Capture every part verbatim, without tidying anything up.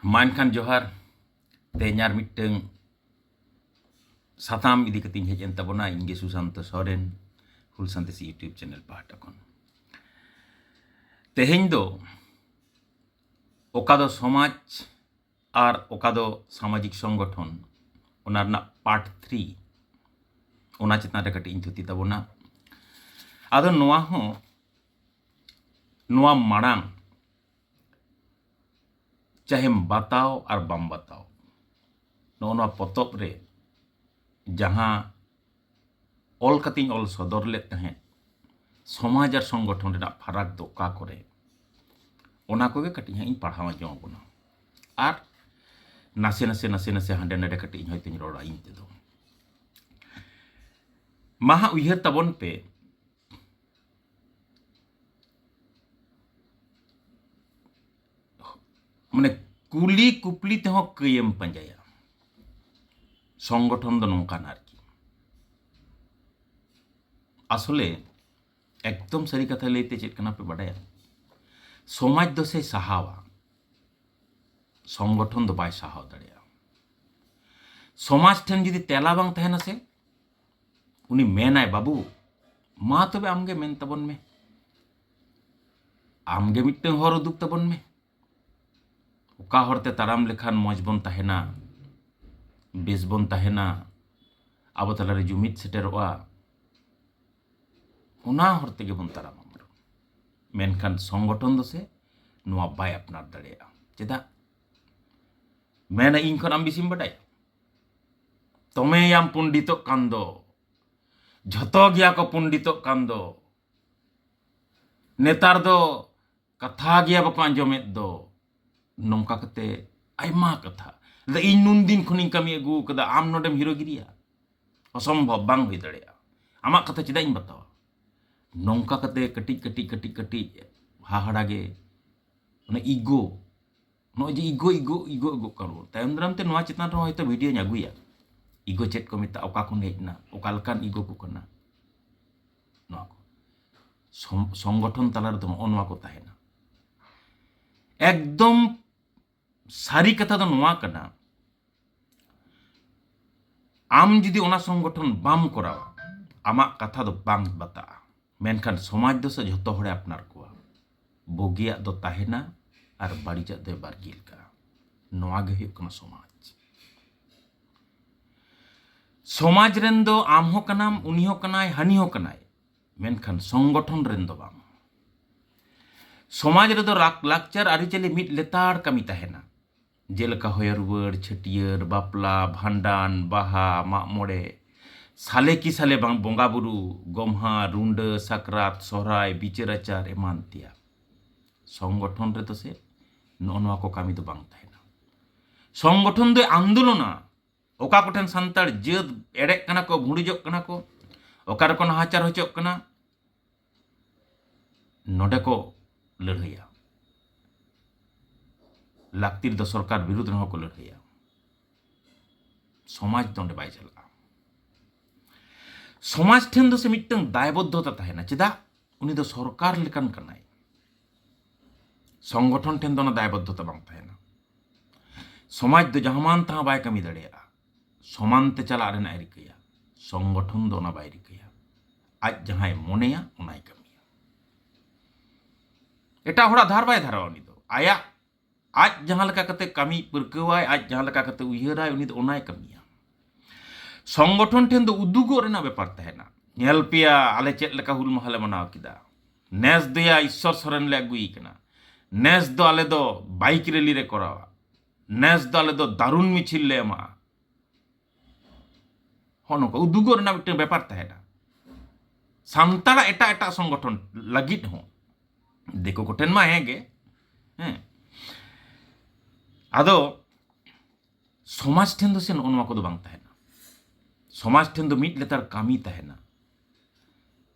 ᱢᱟ ᱮᱱᱠᱷᱟᱱ ᱡᱚᱦᱟᱨ᱾ ᱛᱮᱦᱮᱧ ᱟᱨ ᱢᱤᱫᱴᱟᱝ ᱥᱟᱛᱟᱢ ᱤᱫᱤ ᱠᱟᱛᱮᱧ ᱦᱮᱡ ᱮᱱ ᱛᱟᱵᱚᱱᱟ᱾ ᱤᱧ ᱜᱮ ᱥᱩᱥᱟᱱᱛᱚ ᱥᱚᱨᱮᱱ, ᱦᱩᱞ ᱥᱟᱱᱛᱮᱥᱤ YouTube ᱪᱮᱱᱮᱞ ᱯᱟᱦᱴᱟ ᱠᱷᱚᱱ᱾ ᱛᱮᱦᱮᱧ ᱫᱚ ᱚᱠᱟ ᱫᱚ ᱥᱚᱢᱟᱡᱽ ᱟᱨ ᱚᱠᱟ ᱫᱚ ᱥᱟᱢᱟᱡᱤᱠ ᱥᱚᱝᱜᱚᱴᱷᱚᱱ, ᱚᱱᱟ ᱨᱮᱱᱟᱜ ᱯᱟᱨᱴ ᱛᱷᱨᱤ, ᱚᱱᱟ ᱪᱮᱛᱟᱱ ᱨᱮ ᱠᱟᱹᱴᱤᱡ ᱤᱧ ᱛᱷᱩᱛᱤ ᱛᱟᱵᱚᱱᱟ᱾ ᱟᱫᱚ ᱱᱚᱣᱟ ᱦᱚᱸ, ᱱᱚᱣᱟ ᱢᱟᱲᱟᱝ ᱪᱟᱦᱮᱢ ᱵᱟᱛᱟᱣ ᱟᱨ ᱵᱟᱢ ᱵᱟᱛᱟᱣ, ᱱᱚᱜᱼᱚ ᱱᱚᱣᱟ ᱯᱚᱛᱚᱵ ᱨᱮ ᱡᱟᱦᱟᱸ ᱚᱞ ᱠᱟᱛᱮᱧ ᱚᱞ ᱥᱚᱫᱚᱨ ᱞᱮᱫ ᱛᱟᱦᱮᱸᱫ, ᱥᱚᱢᱟᱡᱽ ᱟᱨ ᱥᱚᱝᱜᱚᱴᱷᱚᱱ ᱨᱮᱱᱟᱜ ᱯᱷᱟᱨᱟᱠ ᱫᱚ ᱚᱠᱟ ᱠᱚᱨᱮ, ᱚᱱᱟ ᱠᱚᱜᱮ ᱠᱟᱹᱴᱤᱡ ᱦᱟᱸᱜ ᱤᱧ ᱯᱟᱲᱦᱟᱣ ᱟᱸᱡᱚᱢ ᱟᱵᱚᱱᱟ᱾ ᱟᱨ ᱱᱟᱥᱮ ᱱᱟᱥᱮ, ᱱᱟᱥᱮ ᱱᱟᱥᱮ ᱦᱟᱸᱰᱮ ᱱᱟᱰᱮ ᱠᱟᱹᱴᱤᱡ ᱤᱧ ᱦᱚᱭᱛᱳᱧ ᱨᱚᱲᱟ ᱤᱧ ᱛᱮᱫᱚ᱾ ᱢᱟ ᱦᱟᱸᱜ ᱩᱭᱦᱟᱹᱨ ᱛᱟᱵᱚᱱ ᱯᱮ, ᱢᱟᱱᱮ, ᱠᱩᱞᱤ ᱠᱩᱯᱞᱤ ᱛᱮᱦᱚᱸ ᱠᱟᱹᱭᱮᱢ ᱯᱟᱸᱡᱟᱭᱟ᱾ ᱥᱚᱝᱜᱚᱴᱷᱚᱱ ᱫᱚ ᱱᱚᱝᱠᱟᱱᱟ ᱟᱨᱠᱤ᱾ ᱟᱥᱚᱞᱮ ᱮᱠᱫᱚᱢ ᱥᱟᱹᱨᱤ ᱠᱟᱛᱷᱟ ᱞᱟᱹᱭᱛᱮ ᱪᱮᱫ ᱠᱟᱱᱟ ᱯᱮ ᱵᱟᱰᱟᱭᱟ? ᱥᱚᱢᱟᱡᱽ ᱫᱚ ᱥᱮ ᱥᱟᱦᱟᱣᱟ, ᱥᱚᱝᱜᱚᱴᱷᱚᱱ ᱫᱚ ᱵᱟᱭ ᱥᱟᱦᱟᱣ ᱫᱟᱲᱮᱭᱟᱜᱼᱟ᱾ ᱥᱚᱢᱟᱡᱽ ᱴᱷᱮᱱ ᱡᱩᱫᱤ ᱛᱮᱞᱟ ᱵᱟᱝ ᱛᱟᱦᱮᱱᱟ ᱥᱮ, ᱩᱱᱤ ᱢᱮᱱᱟᱭ, "ᱵᱟᱹᱵᱩ, ᱢᱟ ᱛᱚᱵᱮ ᱟᱢᱜᱮ ᱢᱮᱱ ᱛᱟᱵᱚᱱ ᱢᱮ, ᱟᱢᱜᱮ ᱢᱤᱫᱴᱟᱝ ᱦᱚᱨ ᱩᱫᱩᱜ ᱛᱟᱵᱚᱱ ᱢᱮ, ᱚᱠᱟ ᱦᱚᱨᱛᱮ ᱛᱟᱲᱟᱢ ᱞᱮᱠᱷᱟᱱ ᱢᱚᱡᱽ ᱵᱚᱱ ᱛᱟᱦᱮᱱᱟ, ᱵᱮᱥ ᱵᱚᱱ ᱛᱟᱦᱮᱱᱟ, ᱟᱵᱚ ᱛᱟᱞᱟᱨᱮ ᱡᱩᱢᱤᱫ ᱥᱮᱴᱮᱨᱚᱜᱼᱟ, ᱚᱱᱟ ᱦᱚᱨ ᱛᱮᱜᱮ ᱵᱚᱱ ᱛᱟᱲᱟᱢᱟ ᱵᱚᱨᱚᱝ᱾" ᱢᱮᱱᱠᱷᱟᱱ ᱥᱚᱝᱜᱚᱴᱷᱚᱱ ᱫᱚ ᱥᱮ ᱱᱚᱣᱟ ᱵᱟᱭ ᱟᱯᱱᱟᱨ ᱫᱟᱲᱮᱭᱟᱜᱼᱟ᱾ ᱪᱮᱫᱟᱜ? ᱢᱮᱱᱟ, "ᱤᱧ ᱠᱷᱚᱱ ᱟᱢ ᱵᱮᱥᱤᱢ ᱵᱟᱰᱟᱭᱟ, ᱛᱚᱢᱮᱭᱟᱢ ᱯᱚᱱᱰᱤᱛᱚᱜ ᱠᱟᱱ ᱫᱚ, ᱡᱷᱚᱛᱚ ᱜᱮᱭᱟ ᱠᱚ ᱯᱚᱱᱰᱤᱛᱚᱜ ᱠᱟᱱ ᱫᱚ, ᱱᱮᱛᱟᱨ ᱫᱚ ᱠᱟᱛᱷᱟ ᱜᱮᱭᱟ ᱵᱟᱠᱚ ᱟᱸᱡᱚᱢᱮᱫ ᱫᱚ᱾" ᱱᱚᱝᱠᱟ ᱠᱟᱛᱮ ᱟᱭᱢᱟ ᱠᱟᱛᱷᱟ᱾ ᱞᱟᱹᱭᱫᱟ, "ᱤᱧ ᱱᱩᱱ ᱫᱤᱱ ᱠᱷᱚᱱᱤᱧ ᱠᱟᱹᱢᱤ ᱟᱹᱜᱩ ᱟᱠᱟᱫᱟ, ᱟᱢ ᱱᱚᱰᱮᱢ ᱦᱤᱨᱳᱜᱤᱨᱤᱭᱟ? ᱚᱥᱚᱢᱵᱷᱚᱵ, ᱵᱟᱝ ᱦᱩᱭ ᱫᱟᱲᱮᱭᱟᱜᱼᱟ, ᱟᱢᱟᱜ ᱠᱟᱛᱷᱟ ᱪᱮᱫᱟᱜ ᱤᱧ ᱵᱟᱛᱟᱣᱟ?" ᱱᱚᱝᱠᱟ ᱠᱟᱛᱮ ᱠᱟᱹᱴᱤᱡ ᱠᱟᱹᱴᱤᱡ ᱠᱟᱹᱴᱤᱡ ᱠᱟᱹᱴᱤᱡ ᱦᱟᱦᱟᱲᱟ ᱜᱮ, ᱚᱱᱟ ᱤᱜᱳ, ᱱᱚᱜᱼᱚᱭ ᱡᱮ ᱤᱜᱳ, ᱤᱜᱳ, ᱤᱜᱳ ᱟᱹᱜᱩᱜ ᱠᱟᱱ ᱵᱚᱱ, ᱛᱟᱭᱚᱢ ᱫᱟᱨᱟᱢ ᱛᱮ ᱱᱚᱣᱟ ᱪᱮᱛᱟᱱ ᱨᱮᱦᱚᱸ ᱦᱚᱭᱛᱳ ᱵᱷᱤᱰᱤᱭᱳᱧ ᱟᱹᱜᱩᱭᱟ, ᱤᱜᱳ ᱪᱮᱫ ᱠᱚ ᱢᱮᱛᱟᱜᱼᱟ, ᱚᱠᱟ ᱠᱷᱚᱱ ᱦᱮᱡ ᱮᱱᱟ, ᱚᱠᱟ ᱞᱮᱠᱟᱱ ᱤᱜᱳ ᱠᱚ ᱠᱟᱱᱟ, ᱱᱚᱣᱟ ᱠᱚ᱾ ᱥᱚᱝ-, ᱥᱚᱝᱜᱚᱴᱷᱚᱱ ᱛᱟᱞᱟ ᱨᱮᱫᱚ ᱱᱚᱜᱼᱚ ᱱᱚᱣᱟ ᱠᱚ ᱛᱟᱦᱮᱱᱟ᱾ ᱮᱠᱫᱚᱢ ᱥᱟᱹᱨᱤ ᱠᱟᱛᱷᱟ ᱫᱚ ᱱᱚᱣᱟ ᱠᱟᱱᱟ, ᱟᱢ ᱡᱩᱫᱤ ᱚᱱᱟ ᱥᱚᱝᱜᱚᱴᱷᱚᱱ ᱵᱟᱢ ᱠᱚᱨᱟᱣᱟ, ᱟᱢᱟᱜ ᱠᱟᱛᱷᱟ ᱫᱚ ᱵᱟᱝ ᱵᱟᱛᱟᱜᱼᱟ᱾ ᱢᱮᱱᱠᱷᱟᱱ ᱥᱚᱢᱟᱡᱽ ᱫᱚ ᱥᱮ ᱡᱷᱚᱛᱚ ᱦᱚᱲᱮ ᱟᱯᱱᱟᱨ ᱠᱚᱣᱟ᱾ ᱵᱩᱜᱤᱭᱟᱜ ᱫᱚ ᱛᱟᱦᱮᱱᱟ ᱟᱨ ᱵᱟᱹᱲᱤᱡᱟᱜ ᱫᱚᱭ ᱵᱟᱨᱜᱤᱞ ᱠᱟᱜᱼᱟ᱾ ᱱᱚᱣᱟ ᱜᱮ ᱦᱩᱭᱩᱜ ᱠᱟᱱᱟ ᱥᱚᱢᱟᱡᱽ᱾ ᱥᱚᱢᱟᱡᱽ ᱨᱮᱱ ᱫᱚ ᱟᱢ ᱦᱚᱸ ᱠᱟᱱᱟᱢ, ᱩᱱᱤ ᱦᱚᱸ ᱠᱟᱱᱟᱭ, ᱦᱟᱹᱱᱤ ᱦᱚᱸ ᱠᱟᱱᱟᱭ, ᱢᱮᱱᱠᱷᱟᱱ ᱥᱚᱝᱜᱚᱴᱷᱚᱱ ᱨᱮᱱ ᱫᱚ ᱵᱟᱝ᱾ ᱥᱚᱢᱟᱡᱽ ᱨᱮᱫᱚ ᱞᱟᱠ-, ᱞᱟᱠᱪᱟᱨ ᱟᱹᱨᱤᱪᱟᱹᱞᱤ ᱢᱤᱫ ᱞᱮᱛᱟᱲ ᱠᱟᱹᱢᱤ ᱛᱟᱦᱮᱱᱟ᱾ ᱡᱮᱞᱮᱠᱟ ᱦᱚᱭᱚ ᱨᱩᱣᱟᱹᱲ, ᱪᱷᱟᱹᱴᱭᱟᱹᱨ, ᱵᱟᱯᱞᱟ, ᱵᱷᱟᱸᱰᱟᱱ, ᱵᱟᱦᱟ, ᱢᱟᱜ ᱢᱚᱬᱮ, ᱥᱟᱞᱮ ᱠᱤ ᱥᱟᱞᱮ ᱵᱟᱝ ᱵᱚᱸᱜᱟ ᱵᱩᱨᱩ, ᱜᱚᱢᱦᱟ, ᱨᱩᱸᱰᱟᱹ, ᱥᱟᱠᱨᱟᱛ, ᱥᱚᱦᱨᱟᱭ, ᱵᱤᱪᱟᱹᱨ ᱟᱪᱟᱨ ᱮᱢᱟᱱ ᱛᱮᱭᱟᱜ᱾ ᱥᱚᱝᱜᱚᱴᱷᱚᱱ ᱨᱮᱫᱚ ᱥᱮ ᱱᱚᱜᱼᱚ ᱱᱚᱣᱟ ᱠᱚ ᱠᱟᱹᱢᱤ ᱫᱚ ᱵᱟᱝ ᱛᱟᱦᱮᱱᱟ᱾ ᱥᱚᱝᱜᱚᱴᱷᱚᱱ ᱫᱚᱭ ᱟᱱᱫᱳᱞᱚᱱᱟ᱾ ᱚᱠᱟ ᱠᱚᱴᱷᱮᱱ ᱥᱟᱱᱛᱟᱲ ᱡᱟᱹᱛ ᱮᱲᱮᱜ ᱠᱟᱱᱟ ᱠᱚ, ᱵᱷᱩᱸᱰᱩᱡᱚᱜ ᱠᱟᱱᱟ ᱠᱚ, ᱚᱠᱟ ᱨᱮᱠᱚ ᱱᱟᱦᱟᱪᱟᱨ ᱦᱚᱪᱚᱜ ᱠᱟᱱᱟ, ᱱᱚᱰᱮ ᱠᱚ ᱞᱟᱹᱲᱦᱟᱹᱭᱟ᱾ ᱞᱟᱹᱠᱛᱤ ᱨᱮᱫᱚ ᱥᱚᱨᱠᱟᱨ ᱵᱤᱨᱩᱫᱷ ᱨᱮᱦᱚᱸ ᱠᱚ ᱞᱟᱹᱲᱦᱟᱹᱭᱟ᱾ ᱥᱚᱢᱟᱡᱽ ᱫᱚ ᱚᱸᱰᱮ ᱵᱟᱭ ᱪᱟᱞᱟᱜᱼᱟ᱾ ᱥᱚᱢᱟᱡᱽ ᱴᱷᱮᱱ ᱫᱚ ᱥᱮ ᱢᱤᱫᱴᱟᱝ ᱫᱟᱭᱵᱚᱫᱽᱫᱷᱚᱛᱟ ᱛᱟᱦᱮᱱᱟ᱾ ᱪᱮᱫᱟᱜ? ᱩᱱᱤ ᱫᱚ ᱥᱚᱨᱠᱟᱨ ᱞᱮᱠᱟᱱ ᱠᱟᱱᱟᱭ᱾ ᱥᱚᱝᱜᱚᱴᱷᱚᱱ ᱴᱷᱮᱱ ᱫᱚ ᱚᱱᱟ ᱫᱟᱭᱵᱚᱫᱽᱫᱷᱚᱛᱟ ᱵᱟᱝ ᱛᱟᱦᱮᱱᱟ᱾ ᱥᱚᱢᱟᱡᱽ ᱫᱚ ᱡᱟᱦᱟᱸ ᱢᱟᱱ ᱛᱟᱦᱟᱸ ᱵᱟᱭ ᱠᱟᱹᱢᱤ ᱫᱟᱲᱮᱭᱟᱜᱼᱟ᱾ ᱥᱚᱢᱟᱱ ᱛᱮ ᱪᱟᱞᱟᱜ ᱨᱮᱱᱟᱜ ᱮ ᱨᱤᱠᱟᱹᱭᱟ᱾ ᱥᱚᱝᱜᱚᱴᱷᱚᱱ ᱫᱚ ᱚᱱᱟ ᱵᱟᱭ ᱨᱤᱠᱟᱹᱭᱟ᱾ ᱟᱡ ᱡᱟᱦᱟᱸᱭ ᱢᱚᱱᱮᱭᱟ, ᱚᱱᱟᱭ ᱠᱟᱹᱢᱤᱭᱟ᱾ ᱮᱴᱟᱜ ᱦᱚᱲᱟᱜ ᱫᱷᱟᱨ ᱵᱟᱭ ᱫᱷᱟᱨᱟᱣᱟ᱾ ᱩᱱᱤ ᱫᱚ ᱟᱭᱟᱜ, ᱟᱡ ᱡᱟᱦᱟᱸ ᱞᱮᱠᱟ ᱠᱟᱛᱮ ᱠᱟᱹᱢᱤ ᱯᱟᱹᱨᱠᱟᱹᱣᱟᱭ, ᱟᱡ ᱡᱟᱦᱟᱸ ᱞᱮᱠᱟ ᱠᱟᱛᱮ ᱩᱭᱦᱟᱹᱨᱟᱭ, ᱩᱱᱤ ᱫᱚ ᱚᱱᱟᱭ ᱠᱟᱹᱢᱤᱭᱟ᱾ ᱥᱚᱝᱜᱚᱴᱷᱚᱱ ᱴᱷᱮᱱ ᱫᱚ ᱩᱫᱩᱜᱚᱜ ᱨᱮᱱᱟᱜ ᱵᱮᱯᱟᱨ ᱛᱟᱦᱮᱱᱟ᱾ ᱧᱮᱞ ᱯᱮᱭᱟ, ᱟᱞᱮ ᱪᱮᱫ ᱞᱮᱠᱟ ᱦᱩᱞ ᱢᱟᱦᱟ ᱞᱮ ᱢᱟᱱᱟᱣ ᱠᱮᱫᱟ᱾ ᱱᱮᱥ ᱫᱚᱭᱟ ᱤᱥᱥᱚᱨ ᱥᱚᱨᱮᱱ ᱞᱮ ᱟᱹᱜᱩᱭᱮ ᱠᱟᱱᱟ᱾ ᱱᱮᱥ ᱫᱚ ᱟᱞᱮ ᱫᱚ ᱵᱟᱭᱤᱠ ᱨᱮᱞᱤ ᱞᱮ ᱠᱚᱨᱟᱣᱟ᱾ ᱱᱮᱥ ᱫᱚ ᱟᱞᱮ ᱫᱚ ᱫᱟᱨᱩᱱ ᱢᱤᱪᱷᱤᱞ ᱞᱮ ᱮᱢᱟ᱾ ᱦᱚᱸ ᱱᱚᱝᱠᱟ ᱩᱫᱩᱜᱚᱜ ᱨᱮᱱᱟᱜ ᱢᱤᱫᱴᱟᱝ ᱵᱮᱯᱟᱨ ᱛᱟᱦᱮᱱᱟ᱾ ᱥᱟᱱᱛᱟᱲᱟᱜ ᱮᱴᱟᱜ ᱮᱴᱟᱜ ᱥᱚᱝᱜᱚᱴᱷᱚᱱ ᱞᱟᱹᱜᱤᱫ ᱦᱚᱸ, ᱫᱤᱠᱩ ᱠᱚᱴᱷᱮᱱ ᱢᱟ ᱦᱮᱸ ᱜᱮ, ᱦᱮᱸ᱾ ᱟᱫᱚ ᱥᱚᱢᱟᱡᱽ ᱴᱷᱮᱱ ᱫᱚ ᱥᱮ ᱱᱚᱜᱼᱚ ᱱᱚᱣᱟ ᱠᱚᱫᱚ ᱵᱟᱝ ᱛᱟᱦᱮᱱᱟ᱾ ᱥᱚᱢᱟᱡᱽ ᱴᱷᱮᱱ ᱫᱚ ᱢᱤᱫ ᱞᱮᱛᱟᱲ ᱠᱟᱹᱢᱤ ᱛᱟᱦᱮᱱᱟ᱾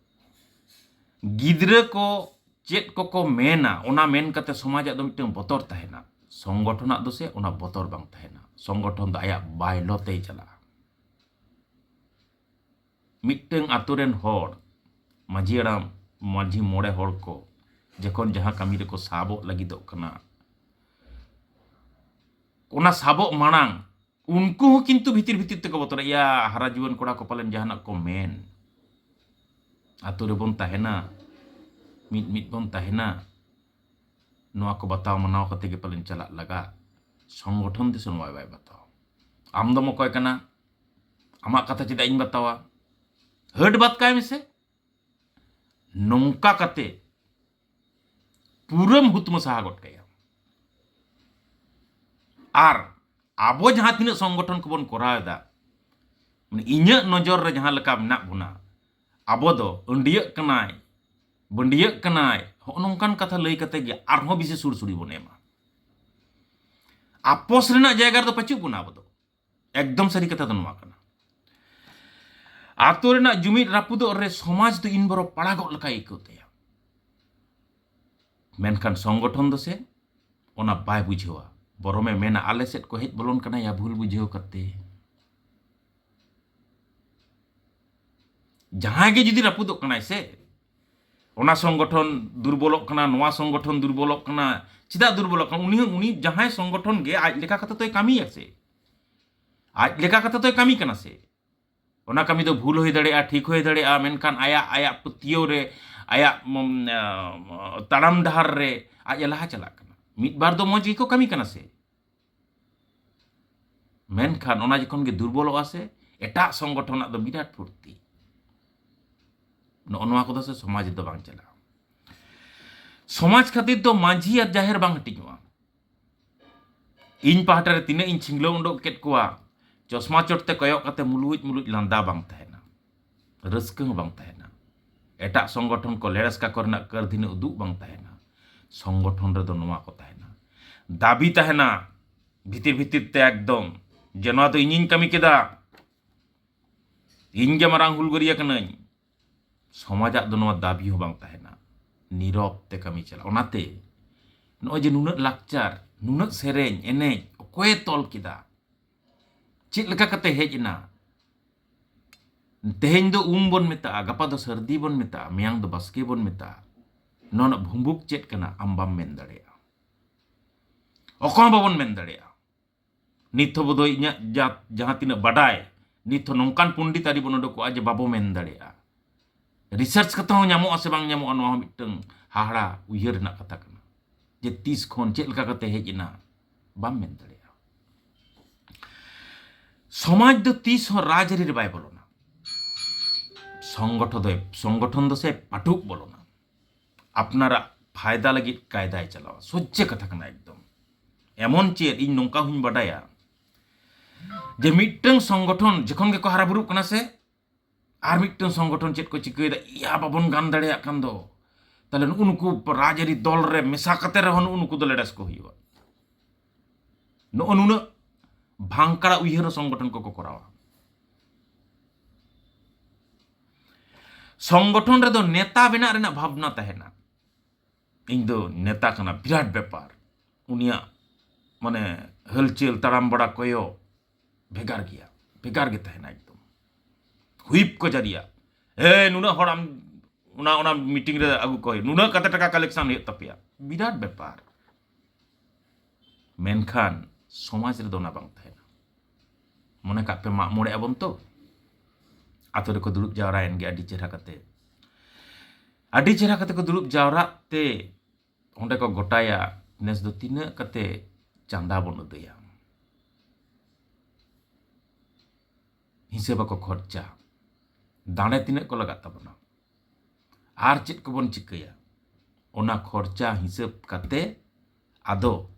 ᱜᱤᱫᱽᱨᱟᱹ ᱠᱚ ᱪᱮᱫ ᱠᱚᱠᱚ ᱢᱮᱱᱟ, ᱚᱱᱟ ᱢᱮᱱ ᱠᱟᱛᱮ ᱥᱚᱢᱟᱡᱟᱜ ᱫᱚ ᱢᱤᱫᱴᱟᱝ ᱵᱚᱛᱚᱨ ᱛᱟᱦᱮᱱᱟ᱾ ᱥᱚᱝᱜᱚᱴᱷᱚᱱᱟᱜ ᱫᱚ ᱥᱮ ᱚᱱᱟ ᱵᱚᱛᱚᱨ ᱵᱟᱝ ᱛᱟᱦᱮᱱᱟ᱾ ᱥᱚᱝᱜᱚᱴᱷᱚᱱ ᱫᱚ ᱟᱭᱟᱜ ᱵᱟᱭᱞᱚ ᱛᱮᱭ ᱪᱟᱞᱟᱜᱼᱟ᱾ ᱢᱤᱫᱴᱟᱝ ᱟᱛᱳ ᱨᱮᱱ ᱦᱚᱲ, ᱢᱟᱹᱡᱷᱤ ᱦᱟᱲᱟᱢ, ᱢᱟᱹᱡᱷᱤ ᱢᱚᱬᱮ ᱦᱚᱲ ᱠᱚ ᱡᱚᱠᱷᱚᱱ ᱡᱟᱦᱟᱸ ᱠᱟᱹᱢᱤ ᱨᱮᱠᱚ ᱥᱟᱵᱚᱜ ᱞᱟᱹᱜᱤᱫᱚᱜ ᱠᱟᱱᱟ, ᱚᱱᱟ ᱥᱟᱵᱚᱜ ᱢᱟᱲᱟᱝ ᱩᱱᱠᱩ ᱦᱚᱸ ᱠᱤᱱᱛᱩ ᱵᱷᱤᱛᱤᱨ ᱵᱷᱤᱛᱤᱨ ᱛᱮᱠᱚ ᱵᱚᱛᱚᱨᱚᱜ, ᱭᱟ, ᱦᱟᱨᱟ ᱡᱩᱣᱟᱹᱱ ᱠᱚᱲᱟ ᱠᱚ ᱯᱟᱞᱮᱱ ᱡᱟᱦᱟᱱᱟᱜ ᱠᱚ ᱢᱮᱱ᱾ ᱟᱛᱳ ᱨᱮᱵᱚᱱ ᱛᱟᱦᱮᱱᱟ, ᱢᱤᱫ ᱢᱤᱫ ᱵᱚᱱ ᱛᱟᱦᱮᱱᱟ, ᱱᱚᱣᱟ ᱠᱚ ᱵᱟᱛᱟᱣ ᱢᱟᱱᱟᱣ ᱠᱟᱛᱮ ᱜᱮ ᱯᱟᱞᱮᱱ ᱪᱟᱞᱟᱜ ᱞᱟᱜᱟᱜ᱾ ᱥᱚᱝᱜᱚᱴᱷᱚᱱ ᱫᱤᱥᱚᱢ ᱱᱚᱣᱟ ᱵᱟᱭ ᱵᱟᱛᱟᱣᱟ᱾ ᱟᱢ ᱫᱚᱢ ᱚᱠᱚᱭ ᱠᱟᱱᱟ? ᱟᱢᱟᱜ ᱠᱟᱛᱷᱟ ᱪᱮᱫᱟᱜ ᱤᱧ ᱵᱟᱛᱟᱣᱟ? ᱦᱟᱹᱴ ᱵᱟᱫ ᱠᱟᱭ ᱢᱮᱥᱮ᱾ ᱱᱚᱝᱠᱟ ᱠᱟᱛᱮ ᱯᱩᱨᱟᱹᱢ ᱦᱩᱛᱢᱟᱹ ᱥᱟᱦᱟ ᱜᱚᱫ ᱠᱟᱭᱟ᱾ ᱟᱨ ᱟᱵᱚ ᱡᱟᱦᱟᱸ ᱛᱤᱱᱟᱹᱜ ᱥᱚᱝᱜᱚᱴᱷᱚᱱ ᱠᱚᱵᱚᱱ ᱠᱚᱨᱟᱣ ᱮᱫᱟ, ᱢᱟᱱᱮ, ᱤᱧᱟᱹᱜ ᱱᱚᱡᱚᱨ ᱨᱮ ᱡᱟᱦᱟᱸ ᱞᱮᱠᱟ ᱢᱮᱱᱟᱜ ᱵᱚᱱᱟ, ᱟᱵᱚ ᱫᱚ ᱟᱹᱱᱰᱤᱭᱟᱹᱜ ᱠᱟᱱᱟᱭ, ᱵᱟᱹᱱᱰᱤᱭᱟᱹᱜ ᱠᱟᱱᱟᱭ, ᱦᱚᱸᱜᱼᱚ ᱱᱚᱝᱠᱟᱱ ᱠᱟᱛᱷᱟ ᱞᱟᱹᱭ ᱠᱟᱛᱮ ᱜᱮ ᱟᱨᱦᱚᱸ ᱵᱮᱥᱤ ᱥᱩᱲᱥᱩᱲᱤ ᱵᱚᱱ ᱮᱢᱟ᱾ ᱟᱯᱚᱥ ᱨᱮᱱᱟᱜ ᱡᱟᱭᱜᱟ ᱨᱮᱫᱚ ᱯᱟᱹᱪᱩᱜ ᱵᱚᱱᱟ ᱟᱵᱚ ᱫᱚ᱾ ᱮᱠᱫᱚᱢ ᱥᱟᱹᱨᱤ ᱠᱟᱛᱷᱟ ᱫᱚ ᱱᱚᱣᱟ ᱠᱟᱱᱟ᱾ ᱟᱛᱳ ᱨᱮᱱᱟᱜ ᱡᱩᱢᱤᱫ ᱨᱟᱹᱯᱩᱫᱚᱜ ᱨᱮ ᱥᱚᱢᱟᱡᱽ ᱫᱚ ᱤᱱ ᱵᱚᱨᱚ ᱯᱟᱲᱟᱜᱚᱜ ᱞᱮᱠᱟᱭ ᱟᱹᱭᱠᱟᱹᱣ ᱛᱟᱭᱟ᱾ ᱢᱮᱱᱠᱷᱟᱱ ᱥᱚᱝᱜᱚᱴᱷᱚᱱ ᱫᱚ ᱥᱮ ᱚᱱᱟ ᱵᱟᱭ ᱵᱩᱡᱷᱟᱹᱣᱟ᱾ ᱵᱚᱨᱚᱢᱮ ᱢᱮᱱᱟ, "ᱟᱞᱮ ᱥᱮᱫ ᱠᱚ ᱦᱮᱡ ᱵᱚᱞᱚᱱ ᱠᱟᱱᱟ ᱭᱟ ᱵᱷᱩᱞ ᱵᱩᱡᱷᱟᱹᱣ ᱠᱟᱛᱮ᱾" ᱡᱟᱦᱟᱸᱭ ᱜᱮ ᱡᱩᱫᱤ ᱨᱟᱹᱯᱩᱫᱚᱜ ᱠᱟᱱᱟᱭ ᱥᱮ, ᱚᱱᱟ ᱥᱚᱝᱜᱚᱴᱷᱚᱱ ᱫᱩᱨᱵᱚᱞᱚᱜ ᱠᱟᱱᱟ, ᱱᱚᱣᱟ ᱥᱚᱝᱜᱚᱴᱷᱚᱱ ᱫᱩᱨᱵᱚᱞᱚᱜ ᱠᱟᱱᱟ᱾ ᱪᱮᱫᱟᱜ ᱫᱩᱨᱵᱚᱞᱚᱜ ᱠᱟᱱᱟ? ᱩᱱᱤ ᱦᱚᱸ, ᱩᱱᱤ ᱡᱟᱦᱟᱸᱭ ᱥᱚᱝᱜᱚᱴᱷᱚᱱ ᱜᱮ ᱟᱡ ᱞᱮᱠᱟ ᱠᱟᱛᱮ ᱛᱚᱭ ᱠᱟᱹᱢᱤᱭᱟ ᱥᱮ, ᱟᱡ ᱞᱮᱠᱟ ᱠᱟᱛᱮ ᱛᱚᱭ ᱠᱟᱹᱢᱤ ᱠᱟᱱᱟ ᱥᱮ᱾ ᱚᱱᱟ ᱠᱟᱹᱢᱤ ᱫᱚ ᱵᱷᱩᱞ ᱦᱩᱭ ᱫᱟᱲᱮᱭᱟᱜᱼᱟ, ᱴᱷᱤᱠ ᱦᱩᱭ ᱫᱟᱲᱮᱭᱟᱜᱼᱟ, ᱢᱮᱱᱠᱷᱟᱱ ᱟᱭᱟᱜ, ᱟᱭᱟᱜ ᱯᱟᱹᱛᱭᱟᱹᱣ ᱨᱮ, ᱟᱭᱟᱜ, ᱩᱢ, ᱟᱸ, ᱛᱟᱲᱟᱢ ᱰᱟᱦᱟᱨ ᱨᱮ ᱟᱡ ᱮ ᱞᱟᱦᱟ ᱪᱟᱞᱟᱜ ᱠᱟᱱᱟ᱾ ᱢᱤᱫ ᱵᱟᱨ ᱫᱚ ᱢᱚᱡᱽ ᱜᱮᱠᱚ ᱠᱟᱹᱢᱤ ᱠᱟᱱᱟ ᱥᱮ, ᱢᱮᱱᱠᱷᱟᱱ ᱚᱱᱟ ᱡᱚᱠᱷᱚᱱ ᱜᱮ ᱫᱩᱨᱵᱚᱞᱚᱜᱼᱟ ᱥᱮ, ᱮᱴᱟᱜ ᱥᱚᱝᱜᱚᱴᱷᱚᱱᱟᱜ ᱫᱚ ᱵᱤᱨᱟᱴ ᱯᱷᱩᱨᱛᱤ᱾ ᱱᱚᱜᱼᱚ ᱱᱚᱣᱟ ᱠᱚᱫᱚ ᱥᱮ ᱥᱚᱢᱟᱡᱽ ᱨᱮᱫᱚ ᱵᱟᱝ ᱪᱟᱞᱟᱜᱼᱟ᱾ ᱥᱚᱢᱟᱡᱽ ᱠᱷᱟᱹᱛᱤᱨ ᱫᱚ ᱢᱟᱹᱡᱷᱤ ᱟᱨ ᱡᱟᱦᱮᱨ ᱵᱟᱝ ᱦᱟᱹᱴᱤᱧᱚᱜᱼᱟ᱾ ᱤᱧ ᱯᱟᱦᱴᱟ ᱨᱮ ᱛᱤᱱᱟᱹᱜ ᱤᱧ ᱪᱷᱤᱝᱞᱟᱹᱣ ᱩᱰᱩᱠ ᱠᱮᱫ ᱠᱚᱣᱟ, ᱪᱚᱥᱢᱟ ᱪᱚᱴ ᱛᱮ ᱠᱚᱭᱚᱜ ᱠᱟᱛᱮ ᱢᱩᱞᱩᱡ ᱢᱩᱞᱩᱡ ᱞᱟᱸᱫᱟ ᱵᱟᱝ ᱛᱟᱦᱮᱱᱟ, ᱨᱟᱹᱥᱠᱟᱹ ᱦᱚᱸ ᱵᱟᱝ ᱛᱟᱦᱮᱱᱟ᱾ ᱮᱴᱟᱜ ᱥᱚᱝᱜᱚᱴᱷᱚᱱ ᱠᱚ ᱞᱮᱲᱮᱥ ᱠᱟᱠᱚ ᱨᱮᱱᱟᱜ ᱠᱟᱹᱨᱫᱷᱤᱱᱟᱹ ᱩᱫᱩᱜ ᱵᱟᱝ ᱛᱟᱦᱮᱱᱟ᱾ ᱥᱚᱝᱜᱚᱴᱷᱚᱱ ᱨᱮᱫᱚ ᱱᱚᱣᱟ ᱠᱚ ᱛᱟᱦᱮᱱᱟ, ᱫᱟᱹᱵᱤ ᱛᱟᱦᱮᱱᱟ, ᱵᱷᱤᱛᱤᱨ ᱵᱷᱤᱛᱤᱨ ᱛᱮ ᱮᱠᱫᱚᱢ, ᱡᱮ ᱱᱚᱣᱟ ᱫᱚ ᱤᱧᱤᱧ ᱠᱟᱹᱢᱤ ᱠᱮᱫᱟ, ᱤᱧ ᱜᱮ ᱢᱟᱨᱟᱝ ᱦᱩᱞᱜᱟᱹᱨᱤᱭᱟᱹ ᱠᱟᱹᱱᱟᱹᱧ᱾ ᱥᱚᱢᱟᱡᱟᱜ ᱫᱚ ᱱᱚᱣᱟ ᱫᱟᱹᱵᱤ ᱦᱚᱸ ᱵᱟᱝ ᱛᱟᱦᱮᱱᱟ, ᱱᱤᱨᱚᱵ ᱛᱮ ᱠᱟᱹᱢᱤ ᱪᱟᱞᱟᱜᱼᱟ᱾ ᱚᱱᱟᱛᱮ ᱱᱚᱜᱼᱚᱭ ᱡᱮ ᱱᱩᱱᱟᱹᱜ ᱞᱟᱠᱪᱟᱨ, ᱱᱩᱱᱟᱹᱜ ᱥᱮᱨᱮᱧ, ᱮᱱᱮᱡ, ᱚᱠᱚᱭᱮ ᱛᱚᱞ ᱠᱮᱫᱟ? ᱪᱮᱫ ᱞᱮᱠᱟ ᱠᱟᱛᱮ ᱦᱮᱡ ᱮᱱᱟ? ᱛᱮᱦᱮᱧ ᱫᱚ ᱩᱢ ᱵᱚᱱ ᱢᱮᱛᱟᱜᱼᱟ, ᱜᱟᱯᱟ ᱫᱚ ᱥᱟᱹᱨᱫᱤ ᱵᱚᱱ ᱢᱮᱛᱟᱜᱼᱟ, ᱢᱮᱭᱟᱝ ᱫᱚ ᱵᱟᱥᱠᱮ ᱵᱚᱱ ᱢᱮᱛᱟᱜᱼᱟ᱾ ᱱᱚᱣᱟ ᱨᱮᱱᱟᱜ ᱵᱷᱩᱢᱵᱩᱠ ᱪᱮᱫ ᱠᱟᱱᱟ? ᱟᱢ ᱵᱟᱢ ᱢᱮᱱ ᱫᱟᱲᱮᱭᱟᱜᱼᱟ, ᱚᱠᱚᱭ ᱦᱚᱸ ᱵᱟᱵᱚᱱ ᱢᱮᱱ ᱫᱟᱲᱮᱭᱟᱜᱼᱟ᱾ ᱱᱤᱛ ᱦᱚᱸ ᱵᱚᱫᱷᱚᱭ ᱤᱧᱟᱹᱜ ᱡᱟ-, ᱡᱟᱦᱟᱸ ᱛᱤᱱᱟᱹᱜ ᱵᱟᱰᱟᱭ, ᱱᱤᱛ ᱦᱚᱸ ᱱᱚᱝᱠᱟᱱ ᱯᱚᱱᱰᱤᱛ ᱟᱹᱨᱤ ᱵᱚᱱ ᱩᱰᱩᱠᱚᱜᱼᱟ ᱡᱮ ᱵᱟᱵᱚ ᱢᱮᱱ ᱫᱟᱲᱮᱭᱟᱜᱼᱟ᱾ ᱨᱤᱥᱟᱨᱪ ᱠᱟᱛᱮ ᱦᱚᱸ ᱧᱟᱢᱚᱜᱼᱟ ᱥᱮ ᱵᱟᱝ ᱧᱟᱢᱚᱜᱼᱟ, ᱱᱚᱣᱟ ᱦᱚᱸ ᱢᱤᱫᱴᱟᱝ ᱦᱟᱦᱟᱲᱟ ᱩᱭᱦᱟᱹᱨ ᱨᱮᱱᱟᱜ ᱠᱟᱛᱷᱟ ᱠᱟᱱᱟ, ᱡᱮ ᱛᱤᱥ ᱠᱷᱚᱱ ᱪᱮᱫ ᱞᱮᱠᱟ ᱠᱟᱛᱮ ᱦᱮᱡ ᱮᱱᱟ, ᱵᱟᱢ ᱢᱮᱱ ᱫᱟᱲᱮᱭᱟᱜᱼᱟ᱾ ᱥᱚᱢᱟᱡᱽ ᱫᱚ ᱛᱤᱥ ᱦᱚᱸ ᱨᱟᱡᱽᱟᱹᱨᱤ ᱨᱮ ᱵᱟᱭ ᱵᱚᱞᱚᱱᱟ᱾ ᱥᱚᱝᱜᱚᱴᱷᱚ ᱫᱚ, ᱥᱚᱝᱜᱚᱴᱷᱚᱱ ᱫᱚ ᱥᱮ ᱯᱟᱹᱴᱩᱵ ᱵᱚᱞᱚᱱᱟ, ᱟᱯᱱᱟᱨᱟᱜ ᱯᱷᱟᱭᱫᱟ ᱞᱟᱹᱜᱤᱫ ᱠᱟᱭᱫᱟᱭ ᱪᱟᱞᱟᱣᱟ᱾ ᱥᱚᱡᱡᱮ ᱠᱟᱛᱷᱟ ᱠᱟᱱᱟ ᱮᱠᱫᱚᱢ᱾ ᱮᱢᱚᱱ ᱪᱮᱫ, ᱤᱧ ᱱᱚᱝᱠᱟ ᱦᱚᱸᱧ ᱵᱟᱰᱟᱭᱟ ᱡᱮ ᱢᱤᱫᱴᱟᱝ ᱥᱚᱝᱜᱚᱴᱷᱚᱱ ᱡᱚᱠᱷᱚᱱ ᱜᱮᱠᱚ ᱦᱟᱨᱟ ᱵᱩᱨᱩᱜ ᱠᱟᱱᱟ ᱥᱮ, ᱟᱨ ᱢᱤᱫᱴᱟᱝ ᱥᱚᱝᱜᱚᱴᱷᱚᱱ ᱪᱮᱫ ᱠᱚ ᱪᱤᱠᱟᱹᱭᱮᱫᱟ, ᱤᱭᱟ, ᱵᱟᱵᱚᱱ ᱜᱟᱱ ᱫᱟᱲᱮᱭᱟᱜ ᱠᱟᱱ ᱫᱚ, ᱛᱟᱦᱞᱮ ᱱᱩᱜᱼᱩ ᱱᱩᱠᱩ ᱨᱟᱡᱽᱟᱹᱨᱤ ᱫᱚᱞ ᱨᱮ ᱢᱮᱥᱟ ᱠᱟᱛᱮ ᱨᱮᱦᱚᱸ ᱱᱩᱜᱼᱩ ᱱᱩᱠᱩ ᱫᱚ ᱞᱮᱰᱮᱥ ᱠᱚ ᱦᱩᱭᱩᱜᱼᱟ᱾ ᱱᱚᱜᱼᱚ ᱱᱩᱱᱟᱹᱜ ᱵᱷᱟᱝᱠᱟᱲᱟ ᱩᱭᱦᱟᱹᱨ ᱦᱚᱸ ᱥᱚᱝᱜᱚᱴᱷᱚᱱ ᱠᱚᱠᱚ ᱠᱚᱨᱟᱣᱟ᱾ ᱥᱚᱝᱜᱚᱴᱷᱚᱱ ᱨᱮᱫᱚ ᱱᱮᱛᱟ ᱵᱮᱱᱟᱜ ᱨᱮᱱᱟᱜ ᱵᱷᱟᱵᱽᱱᱟ ᱛᱟᱦᱮᱱᱟ, ᱤᱧ ᱫᱚ ᱱᱮᱛᱟ ᱠᱟᱱᱟ, ᱵᱤᱨᱟᱴ ᱵᱮᱯᱟᱨ᱾ ᱩᱱᱤᱭᱟᱜ ᱢᱟᱱᱮ ᱦᱟᱹᱞᱪᱟᱹᱞ, ᱛᱟᱲᱟᱢ ᱵᱟᱲᱟ, ᱠᱚᱭᱚᱜ ᱵᱷᱮᱜᱟᱨ ᱜᱮᱭᱟ, ᱵᱷᱮᱜᱟᱨ ᱜᱮ ᱛᱟᱦᱮᱱᱟ ᱮᱠᱫᱚᱢ᱾ ᱦᱩᱭᱤᱯ ᱠᱚ ᱡᱟᱹᱨᱤᱭᱟ, ᱮ, ᱱᱩᱱᱟᱹᱜ ᱦᱚᱲ ᱟᱢ ᱚᱱᱟ, ᱚᱱᱟ ᱢᱤᱴᱤᱝ ᱨᱮ ᱟᱹᱜᱩ ᱠᱚ ᱦᱩᱭᱩᱜ, ᱱᱩᱱᱟᱹᱜ ᱠᱟᱛᱮ ᱴᱟᱠᱟ ᱠᱟᱞᱮᱠᱥᱚᱱ ᱦᱩᱭᱩᱜ ᱛᱟᱯᱮᱭᱟ, ᱵᱤᱨᱟᱴ ᱵᱮᱯᱟᱨ᱾ ᱢᱮᱱᱠᱷᱟᱱ ᱥᱚᱢᱟᱡᱽ ᱨᱮᱫᱚ ᱚᱱᱟ ᱵᱟᱝ ᱛᱟᱦᱮᱱᱟ᱾ ᱢᱚᱱᱮ ᱠᱟᱜ ᱯᱮ, ᱢᱟᱜ ᱢᱚᱬᱮ ᱟᱵᱚᱱ ᱛᱚ, ᱟᱛᱳ ᱨᱮᱠᱚ ᱫᱩᱲᱩᱵ ᱡᱟᱣᱨᱟᱭᱮᱱ ᱜᱮ ᱟᱹᱰᱤ ᱪᱮᱦᱨᱟ ᱠᱟᱛᱮ, ᱟᱹᱰᱤ ᱪᱮᱦᱨᱟ ᱠᱟᱛᱮ ᱠᱚ ᱫᱩᱲᱩᱵ ᱡᱟᱣᱨᱟᱜ ᱛᱮ ᱚᱸᱰᱮ ᱠᱚ ᱜᱚᱴᱟᱭᱟ, ᱱᱮᱥ ᱫᱚ ᱛᱤᱱᱟᱹᱜ ᱠᱟᱛᱮ ᱪᱟᱸᱫᱟ ᱵᱚᱱ ᱟᱹᱫᱟᱹᱭᱟ᱾ ᱦᱤᱥᱟᱹᱵ ᱟᱠᱚ ᱠᱷᱚᱨᱪᱟ, ᱫᱟᱲᱮ ᱛᱤᱱᱟᱹᱜ ᱠᱚ ᱞᱟᱜᱟᱜ ᱛᱟᱵᱚᱱᱟ, ᱟᱨ ᱪᱮᱫ ᱠᱚᱵᱚᱱ ᱪᱤᱠᱟᱹᱭᱟ, ᱚᱱᱟ ᱠᱷᱚᱨᱪᱟ ᱦᱤᱥᱟᱹᱵ ᱠᱟᱛᱮ ᱟᱫᱚ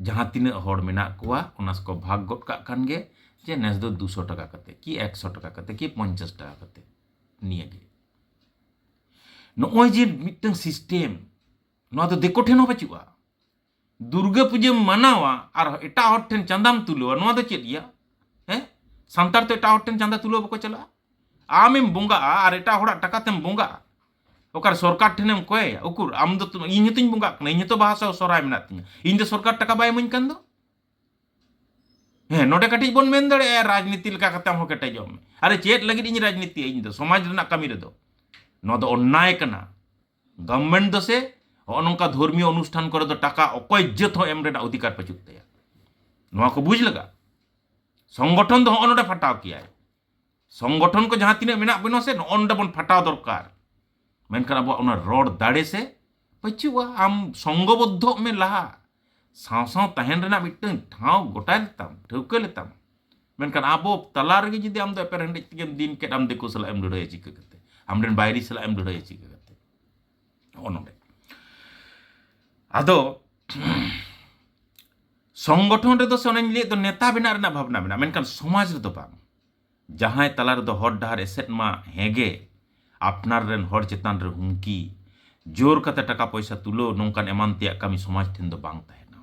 ᱡᱟᱦᱟᱸ ᱛᱤᱱᱟᱹᱜ ᱦᱚᱲ ᱢᱮᱱᱟᱜ ᱠᱚᱣᱟ, ᱚᱱᱟ ᱠᱚ ᱵᱷᱟᱜᱽ ᱜᱚᱫ ᱠᱟᱜ ᱠᱷᱟᱱ ᱜᱮ, ᱡᱮ ᱱᱮᱥ ᱫᱚ ᱫᱩᱥᱚ ᱴᱟᱠᱟ ᱠᱟᱛᱮ ᱠᱤ ᱮᱠᱥᱚ ᱴᱟᱠᱟ ᱠᱟᱛᱮ ᱠᱤ ᱯᱚᱧᱪᱟᱥ ᱴᱟᱠᱟ ᱠᱟᱛᱮ, ᱱᱤᱭᱟᱹ ᱜᱮ᱾ ᱱᱚᱜᱼᱚᱭ ᱡᱮ ᱢᱤᱫᱴᱟᱝ ᱥᱤᱥᱴᱮᱢ, ᱱᱚᱣᱟ ᱫᱚ ᱫᱤᱠᱩ ᱴᱷᱮᱱ ᱦᱚᱸ ᱵᱟᱹᱪᱩᱜᱼᱟ᱾ ᱫᱩᱨᱜᱟᱹ ᱯᱩᱡᱟᱹᱢ ᱢᱟᱱᱟᱣᱟ ᱟᱨ ᱮᱴᱟᱜ ᱦᱚᱲ ᱴᱷᱮᱱ ᱪᱟᱸᱫᱟᱢ ᱛᱩᱞᱟᱹᱣᱟ, ᱱᱚᱣᱟ ᱫᱚ ᱪᱮᱫ ᱜᱮᱭᱟ? ᱦᱮᱸ? ᱥᱟᱱᱛᱟᱲ ᱛᱚ ᱮᱴᱟᱜ ᱦᱚᱲ ᱴᱷᱮᱱ ᱪᱟᱸᱫᱟ ᱛᱩᱞᱟᱹᱣ ᱵᱟᱠᱚ ᱪᱟᱞᱟᱜᱼᱟ᱾ ᱟᱢᱮᱢ ᱵᱚᱸᱜᱟᱜᱼᱟ ᱟᱨ ᱮᱴᱟᱜ ᱦᱚᱲᱟᱜ ᱴᱟᱠᱟ ᱛᱮᱢ ᱵᱚᱸᱜᱟᱜᱼᱟ᱾ ᱚᱠᱟᱨᱮ ᱥᱚᱨᱠᱟᱨ ᱴᱷᱮᱱᱮᱢ ᱠᱚᱭᱮᱭᱟ? ᱩᱠᱩᱨ, ᱟᱢ ᱫᱚ ᱛᱩ-, ᱤᱧ ᱦᱚᱸᱛᱚᱧ ᱵᱚᱸᱜᱟᱜ ᱠᱟᱱᱟ, ᱤᱧ ᱦᱚᱸᱛᱚ ᱵᱟᱦᱟ ᱥᱟᱶ ᱥᱚᱦᱨᱟᱭ ᱢᱮᱱᱟᱜ ᱛᱤᱧᱟ, ᱤᱧ ᱫᱚ ᱥᱚᱨᱠᱟᱨ ᱴᱟᱠᱟ ᱵᱟᱭ ᱤᱢᱟᱹᱧ ᱠᱟᱱ ᱫᱚ᱾ ᱦᱮᱸ, ᱱᱚᱰᱮ ᱠᱟᱹᱴᱤᱡ ᱵᱚᱱ ᱢᱮᱱ ᱫᱟᱲᱮᱭᱟᱜᱼᱟ, ᱨᱟᱡᱽᱱᱤᱛᱤ ᱞᱮᱠᱟ ᱠᱟᱛᱮ ᱟᱢ ᱦᱚᱸ ᱠᱮᱴᱮᱡᱚᱜ ᱢᱮ᱾ ᱟᱨᱮ, ᱪᱮᱫ ᱞᱟᱹᱜᱤᱫ ᱤᱧ ᱨᱟᱡᱽᱱᱤᱛᱤᱭᱟ? ᱤᱧ ᱫᱚ ᱥᱚᱢᱟᱡᱽ ᱨᱮᱱᱟᱜ ᱠᱟᱹᱢᱤ ᱨᱮᱫᱚ, ᱱᱚᱣᱟ ᱫᱚ ᱚᱱᱱᱟᱭ ᱠᱟᱱᱟ᱾ ᱜᱚᱵᱷᱢᱮᱱᱴ ᱫᱚ ᱥᱮ ᱦᱚᱸᱜᱼᱚ ᱱᱚᱝᱠᱟ ᱫᱷᱚᱨᱢᱤᱭᱚ ᱚᱱᱩᱥᱴᱷᱟᱱ ᱠᱚᱨᱮ ᱫᱚ ᱴᱟᱠᱟ ᱚᱠᱚᱭ ᱡᱟᱹᱛ ᱦᱚᱸ ᱮᱢ ᱨᱮᱱᱟᱜ ᱚᱫᱷᱤᱠᱟᱨ ᱯᱟᱹᱪᱩᱜ ᱛᱟᱭᱟ᱾ ᱱᱚᱣᱟ ᱠᱚ ᱵᱩᱡᱽ ᱞᱟᱜᱟᱜ᱾ ᱥᱚᱝᱜᱚᱴᱷᱚᱱ ᱫᱚ ᱦᱚᱸᱜᱼᱚ ᱱᱚᱰᱮ ᱯᱷᱟᱴᱟᱣ ᱠᱮᱭᱟᱭ᱾ ᱥᱚᱝᱜᱚᱴᱷᱚᱱ ᱠᱚ ᱡᱟᱦᱟᱸ ᱛᱤᱱᱟᱹᱜ ᱢᱮᱱᱟᱜ ᱵᱚᱱᱟ ᱥᱮ, ᱱᱚᱜᱼᱚ ᱱᱚᱰᱮ ᱵᱚᱱ ᱯᱷᱟᱴᱟᱣ ᱫᱚᱨᱠᱟᱨ᱾ ᱢᱮᱱᱠᱷᱟᱱ ᱟᱵᱚᱣᱟᱜ ᱚᱱᱟ ᱨᱚᱲ ᱫᱟᱲᱮ ᱥᱮ ᱯᱟᱹᱪᱩᱜᱼᱟ᱾ ᱟᱢ ᱥᱚᱝᱜᱚᱵᱚᱫᱽᱫᱷᱚᱜ ᱢᱮ ᱞᱟᱦᱟ, ᱥᱟᱶ ᱥᱟᱶ ᱛᱟᱦᱮᱱ ᱨᱮᱱᱟᱜ ᱢᱤᱫᱴᱟᱝ ᱴᱷᱟᱶ ᱜᱚᱴᱟᱭ ᱞᱮᱛᱟᱢ, ᱴᱷᱟᱹᱣᱠᱟᱹ ᱞᱮᱛᱟᱢ᱾ ᱢᱮᱱᱠᱷᱟᱱ ᱟᱵᱚ ᱛᱟᱞᱟ ᱨᱮᱜᱮ ᱡᱩᱫᱤ ᱟᱢ ᱫᱚ ᱮᱯᱮᱨ ᱦᱮᱸᱰᱮᱡ ᱛᱮᱜᱮᱢ ᱫᱤᱱ ᱠᱮᱫ, ᱟᱢ ᱫᱤᱠᱩ ᱥᱟᱞᱟᱜ ᱮᱢ ᱞᱟᱹᱲᱦᱟᱹᱭᱟ ᱪᱤᱠᱟᱹ ᱠᱟᱛᱮ? ᱟᱢ ᱨᱮᱱ ᱵᱟᱭᱨᱤ ᱥᱟᱞᱟᱜ ᱮᱢ ᱞᱟᱹᱲᱦᱟᱹᱭᱟ ᱪᱤᱠᱟᱹ ᱠᱟᱛᱮ? ᱱᱚᱜᱼᱚ ᱱᱚᱰᱮ᱾ ᱟᱫᱚ ᱥᱚᱝᱜᱚᱴᱷᱚᱱ ᱨᱮᱫᱚ ᱥᱮ ᱚᱱᱮᱧ ᱞᱟᱹᱭᱮᱫ ᱫᱚ ᱱᱮᱛᱟ ᱵᱮᱱᱟᱜ ᱨᱮᱱᱟᱜ ᱵᱷᱟᱵᱽᱱᱟ ᱢᱮᱱᱟᱜᱼᱟ, ᱢᱮᱱᱠᱷᱟᱱ ᱥᱚᱢᱟᱡᱽ ᱨᱮᱫᱚ ᱵᱟᱝ᱾ ᱡᱟᱦᱟᱸᱭ ᱛᱟᱞᱟ ᱨᱮᱫᱚ ᱦᱚᱨ ᱰᱟᱦᱟᱨ ᱮᱥᱮᱫ ᱢᱟ ᱦᱮᱸᱜᱮ, ᱟᱯᱱᱟᱨ ᱨᱮᱱ ᱦᱚᱲ ᱪᱮᱛᱟᱱ ᱨᱮ ᱦᱩᱢᱠᱤ, ᱡᱳᱨ ᱠᱟᱛᱮ ᱴᱟᱠᱟ ᱯᱚᱭᱥᱟ ᱛᱩᱞᱟᱹᱣ, ᱱᱚᱝᱠᱟᱱ ᱮᱢᱟᱱ ᱛᱮᱭᱟᱜ ᱠᱟᱹᱢᱤ ᱥᱚᱢᱟᱡᱽ ᱴᱷᱮᱱ ᱫᱚ ᱵᱟᱝ ᱛᱟᱦᱮᱱᱟ᱾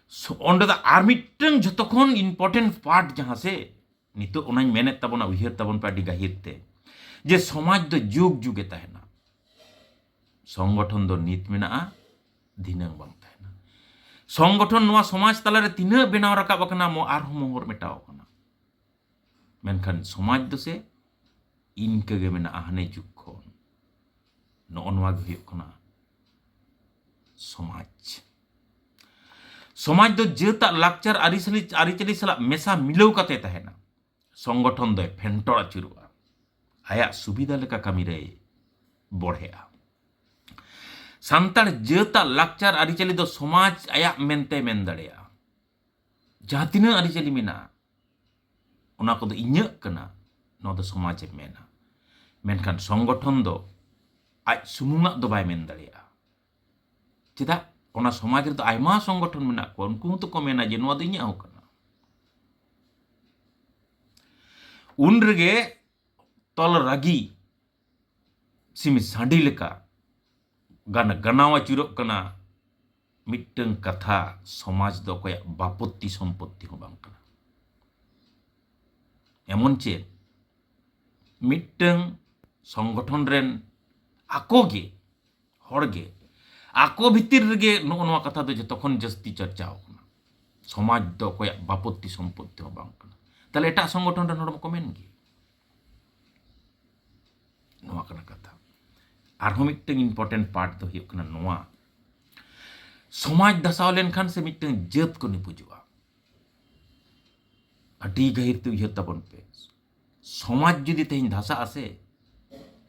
ᱥᱚ-, ᱚᱸᱰᱮ ᱫᱚ ᱟᱨ ᱢᱤᱫᱴᱟᱝ ᱡᱷᱚᱛᱚ ᱠᱷᱚᱱ important part ᱡᱟᱦᱟᱸ ᱥᱮ, ᱱᱤᱛᱚᱜ ᱚᱱᱟᱧ ᱢᱮᱱᱮᱫ ᱛᱟᱵᱚᱱᱟ, ᱩᱭᱦᱟᱹᱨ ᱛᱟᱵᱚᱱ ᱯᱮ ᱟᱹᱰᱤ ᱜᱟᱹᱦᱤᱨ ᱛᱮ, ᱡᱮ ᱥᱚᱢᱟᱡᱽ ᱫᱚ ᱡᱩᱜᱽ ᱡᱩᱜᱮ ᱛᱟᱦᱮᱱᱟ᱾ ᱥᱚᱝᱜᱚᱴᱷᱚᱱ ᱫᱚ ᱱᱤᱛ ᱢᱮᱱᱟᱜᱼᱟ, ᱫᱷᱤᱱᱟᱹᱝ ᱵᱟᱝ ᱛᱟᱦᱮᱱᱟ᱾ ᱥᱚᱝᱜᱚᱴᱷᱚᱱ ᱱᱚᱣᱟ ᱥᱚᱢᱟᱡᱽ ᱛᱟᱞᱟᱨᱮ ᱛᱤᱱᱟᱹᱜ ᱵᱮᱱᱟᱣ ᱨᱟᱠᱟᱵ ᱟᱠᱟᱱᱟ, ᱢᱚ-, ᱟᱨᱦᱚᱸ ᱢᱚᱦᱚᱨ ᱢᱮᱴᱟᱣ ᱟᱠᱟᱱᱟ᱾ ᱢᱮᱱᱠᱷᱟᱱ ᱥᱚᱢᱟᱡᱽ ᱫᱚ ᱥᱮ ᱤᱱᱠᱟᱹ ᱜᱮ ᱢᱮᱱᱟᱜᱼᱟ ᱦᱟᱱᱮ ᱡᱩᱜᱽ ᱠᱷᱚᱱ᱾ ᱱᱚᱜᱼᱚ ᱱᱚᱣᱟ ᱜᱮ ᱦᱩᱭᱩᱜ ᱠᱟᱱᱟ ᱥᱚᱢᱟᱡᱽ᱾ ᱥᱚᱢᱟᱡᱽ ᱫᱚ ᱡᱟᱹᱛᱟᱜ ᱞᱟᱠᱪᱟᱨ ᱟᱹᱨᱤᱪᱟᱹᱞᱤ, ᱟᱹᱨᱤᱪᱟᱹᱞᱤ ᱥᱟᱞᱟᱜ ᱢᱮᱥᱟ ᱢᱤᱞᱟᱹᱣ ᱠᱟᱛᱮ ᱛᱟᱦᱮᱱᱟ᱾ ᱥᱚᱝᱜᱚᱴᱷᱚᱱ ᱫᱚᱭ ᱯᱷᱮᱱᱴᱚᱲ ᱟᱹᱪᱩᱨᱚᱜᱼᱟ, ᱟᱭᱟᱜ ᱥᱩᱵᱤᱫᱷᱟ ᱞᱮᱠᱟ ᱠᱟᱹᱢᱤ ᱨᱮᱭ ᱵᱚᱲᱦᱮᱜᱼᱟ᱾ ᱥᱟᱱᱛᱟᱲ ᱡᱟᱹᱛᱟᱜ ᱞᱟᱠᱪᱟᱨ ᱟᱹᱨᱤᱪᱟᱹᱞᱤ ᱫᱚ ᱥᱚᱢᱟᱡᱽ ᱟᱭᱟᱜ ᱢᱮᱱᱛᱮ ᱢᱮᱱ ᱫᱟᱲᱮᱭᱟᱜᱼᱟ᱾ ᱡᱟᱦᱟᱸ ᱛᱤᱱᱟᱹᱜ ᱟᱹᱨᱤᱪᱟᱹᱞᱤ ᱢᱮᱱᱟᱜᱼᱟ, ᱚᱱᱟ ᱠᱚᱫᱚ ᱤᱧᱟᱹᱜ ᱠᱟᱱᱟ, ᱱᱚᱣᱟ ᱫᱚ ᱥᱚᱢᱟᱡᱽ ᱮ ᱢᱮᱱᱟ᱾ ᱢᱮᱱᱠᱷᱟᱱ ᱥᱚᱝᱜᱚᱴᱷᱚᱱ ᱫᱚ ᱟᱡ ᱥᱩᱢᱩᱝᱟᱜ ᱫᱚ ᱵᱟᱭ ᱢᱮᱱ ᱫᱟᱲᱮᱭᱟᱜᱼᱟ᱾ ᱪᱮᱫᱟᱜ? ᱚᱱᱟ ᱥᱚᱢᱟᱡᱽ ᱨᱮᱫᱚ ᱟᱭᱢᱟ ᱥᱚᱝᱜᱚᱴᱷᱚᱱ ᱢᱮᱱᱟᱜ ᱠᱚᱣᱟ, ᱩᱱᱠᱩ ᱦᱚᱸᱛᱚ ᱠᱚ ᱢᱮᱱᱟ ᱡᱮ ᱱᱚᱣᱟ ᱫᱚ ᱤᱧᱟᱹᱜ ᱦᱚᱸ ᱠᱟᱱᱟ᱾ ᱩᱱ ᱨᱮᱜᱮ ᱛᱚᱞ ᱨᱟᱹᱜᱤ ᱥᱤᱢ ᱥᱟᱺᱰᱤ ᱞᱮᱠᱟ ᱜᱟᱱ ᱜᱟᱱᱟᱣ ᱟᱹᱪᱩᱨᱚᱜ ᱠᱟᱱᱟ ᱢᱤᱫᱴᱟᱝ ᱠᱟᱛᱷᱟ, ᱥᱚᱢᱟᱡᱽ ᱫᱚ ᱚᱠᱚᱭᱟᱜ ᱵᱟᱯᱚᱛᱛᱤ ᱥᱚᱢᱯᱚᱛᱛᱤ ᱦᱚᱸ ᱵᱟᱝ ᱠᱟᱱᱟ᱾ ᱮᱢᱚᱱ ᱪᱮᱫ ᱢᱤᱫᱴᱟᱝ ᱥᱚᱝᱜᱚᱴᱷᱚᱱ ᱨᱮᱱ ᱟᱠᱚ ᱜᱮ, ᱦᱚᱲ ᱜᱮ, ᱟᱠᱚ ᱵᱷᱤᱛᱤᱨ ᱨᱮᱜᱮ ᱱᱚᱜᱼᱚ ᱱᱚᱣᱟ ᱠᱟᱛᱷᱟ ᱫᱚ ᱡᱚᱛᱚ ᱠᱷᱚᱱ ᱡᱟᱹᱥᱛᱤ ᱪᱚᱨᱪᱟᱣ ᱠᱟᱱᱟ, ᱥᱚᱢᱟᱡᱽ ᱫᱚ ᱚᱠᱚᱭᱟᱜ ᱵᱟᱯᱚᱛᱛᱤ ᱥᱚᱢᱯᱚᱛᱛᱤ ᱦᱚᱸ ᱵᱟᱝ ᱠᱟᱱᱟ᱾ ᱛᱟᱦᱞᱮ ᱮᱴᱟᱜ ᱥᱚᱝᱜᱚᱴᱷᱚᱱ ᱨᱮᱱ ᱦᱚᱲ ᱢᱟᱠᱚ ᱢᱮᱱ ᱜᱮ᱾ ᱱᱚᱣᱟ ᱠᱟᱱᱟ ᱠᱟᱛᱷᱟ᱾ ᱟᱨᱦᱚᱸ ᱢᱤᱫᱴᱟᱝ important part ᱫᱚ ᱦᱩᱭᱩᱜ ᱠᱟᱱᱟ ᱱᱚᱣᱟ, ᱥᱚᱢᱟᱡᱽ ᱫᱷᱟᱥᱟᱣ ᱞᱮᱱᱠᱷᱟᱱ ᱥᱮ ᱢᱤᱫᱴᱟᱝ ᱡᱟᱹᱛ ᱠᱚ ᱱᱤᱯᱩᱡᱚᱜᱼᱟ᱾ ᱟᱹᱰᱤ ᱜᱟᱹᱦᱤᱨ ᱛᱮ ᱩᱭᱦᱟᱹᱨ ᱛᱟᱵᱚᱱ ᱯᱮ, ᱥᱚᱢᱟᱡᱽ ᱡᱩᱫᱤ ᱛᱮᱦᱮᱧ ᱫᱷᱟᱥᱟᱜ ᱟᱥᱮ,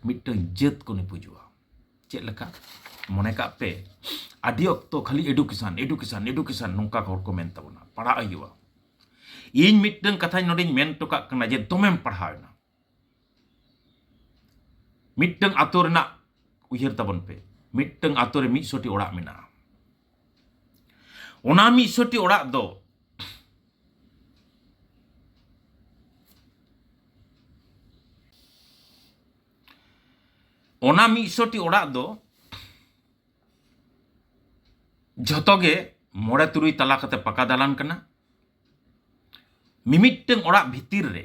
ᱢᱤᱫᱴᱟᱝ ᱡᱟᱹᱛ ᱠᱚ ᱱᱤᱯᱩᱡᱚᱜᱼᱟ᱾ ᱪᱮᱫ ᱞᱮᱠᱟ? ᱢᱚᱱᱮ ᱠᱟᱜ ᱯᱮ, ᱟᱹᱰᱤ ᱚᱠᱛᱚ ᱠᱷᱟᱹᱞᱤ education, education, education ᱱᱚᱝᱠᱟ ᱦᱚᱲ ᱠᱚ ᱢᱮᱱ ᱛᱟᱵᱚᱱᱟ, ᱯᱟᱲᱦᱟᱜ ᱦᱩᱭᱩᱜᱼᱟ᱾ ᱤᱧ ᱢᱤᱫᱴᱟᱝ ᱠᱟᱛᱷᱟᱧ ᱱᱚᱰᱮᱧ ᱢᱮᱱ ᱦᱚᱴᱚ ᱠᱟᱜ ᱠᱟᱱᱟ ᱡᱮ ᱫᱚᱢᱮᱢ ᱯᱟᱲᱦᱟᱣ ᱮᱱᱟ, ᱢᱤᱫᱴᱟᱝ ᱟᱛᱳ ᱨᱮᱱᱟᱜ ᱩᱭᱦᱟᱹᱨ ᱛᱟᱵᱚᱱ ᱯᱮ, ᱢᱤᱫᱴᱟᱝ ᱟᱛᱳ ᱨᱮ ᱢᱤᱫ ᱥᱚ ᱴᱤ ᱚᱲᱟᱜ ᱢᱮᱱᱟᱜᱼᱟ᱾ ᱚᱱᱟ ᱢᱤᱫ ᱥᱚ ᱴᱤ ᱚᱲᱟᱜ ᱫᱚ, ᱚᱱᱟ ᱢᱤᱫ ᱥᱚ ᱴᱤ ᱚᱲᱟᱜ ᱫᱚ ᱡᱷᱚᱛᱚ ᱜᱮ ᱢᱚᱬᱮ ᱛᱩᱨᱩᱭ ᱛᱟᱞᱟ ᱠᱟᱛᱮ ᱯᱟᱠᱟ ᱫᱟᱞᱟᱱ ᱠᱟᱱᱟ᱾ ᱢᱤᱢᱤᱫᱴᱟᱝ ᱚᱲᱟᱜ ᱵᱷᱤᱛᱤᱨ ᱨᱮ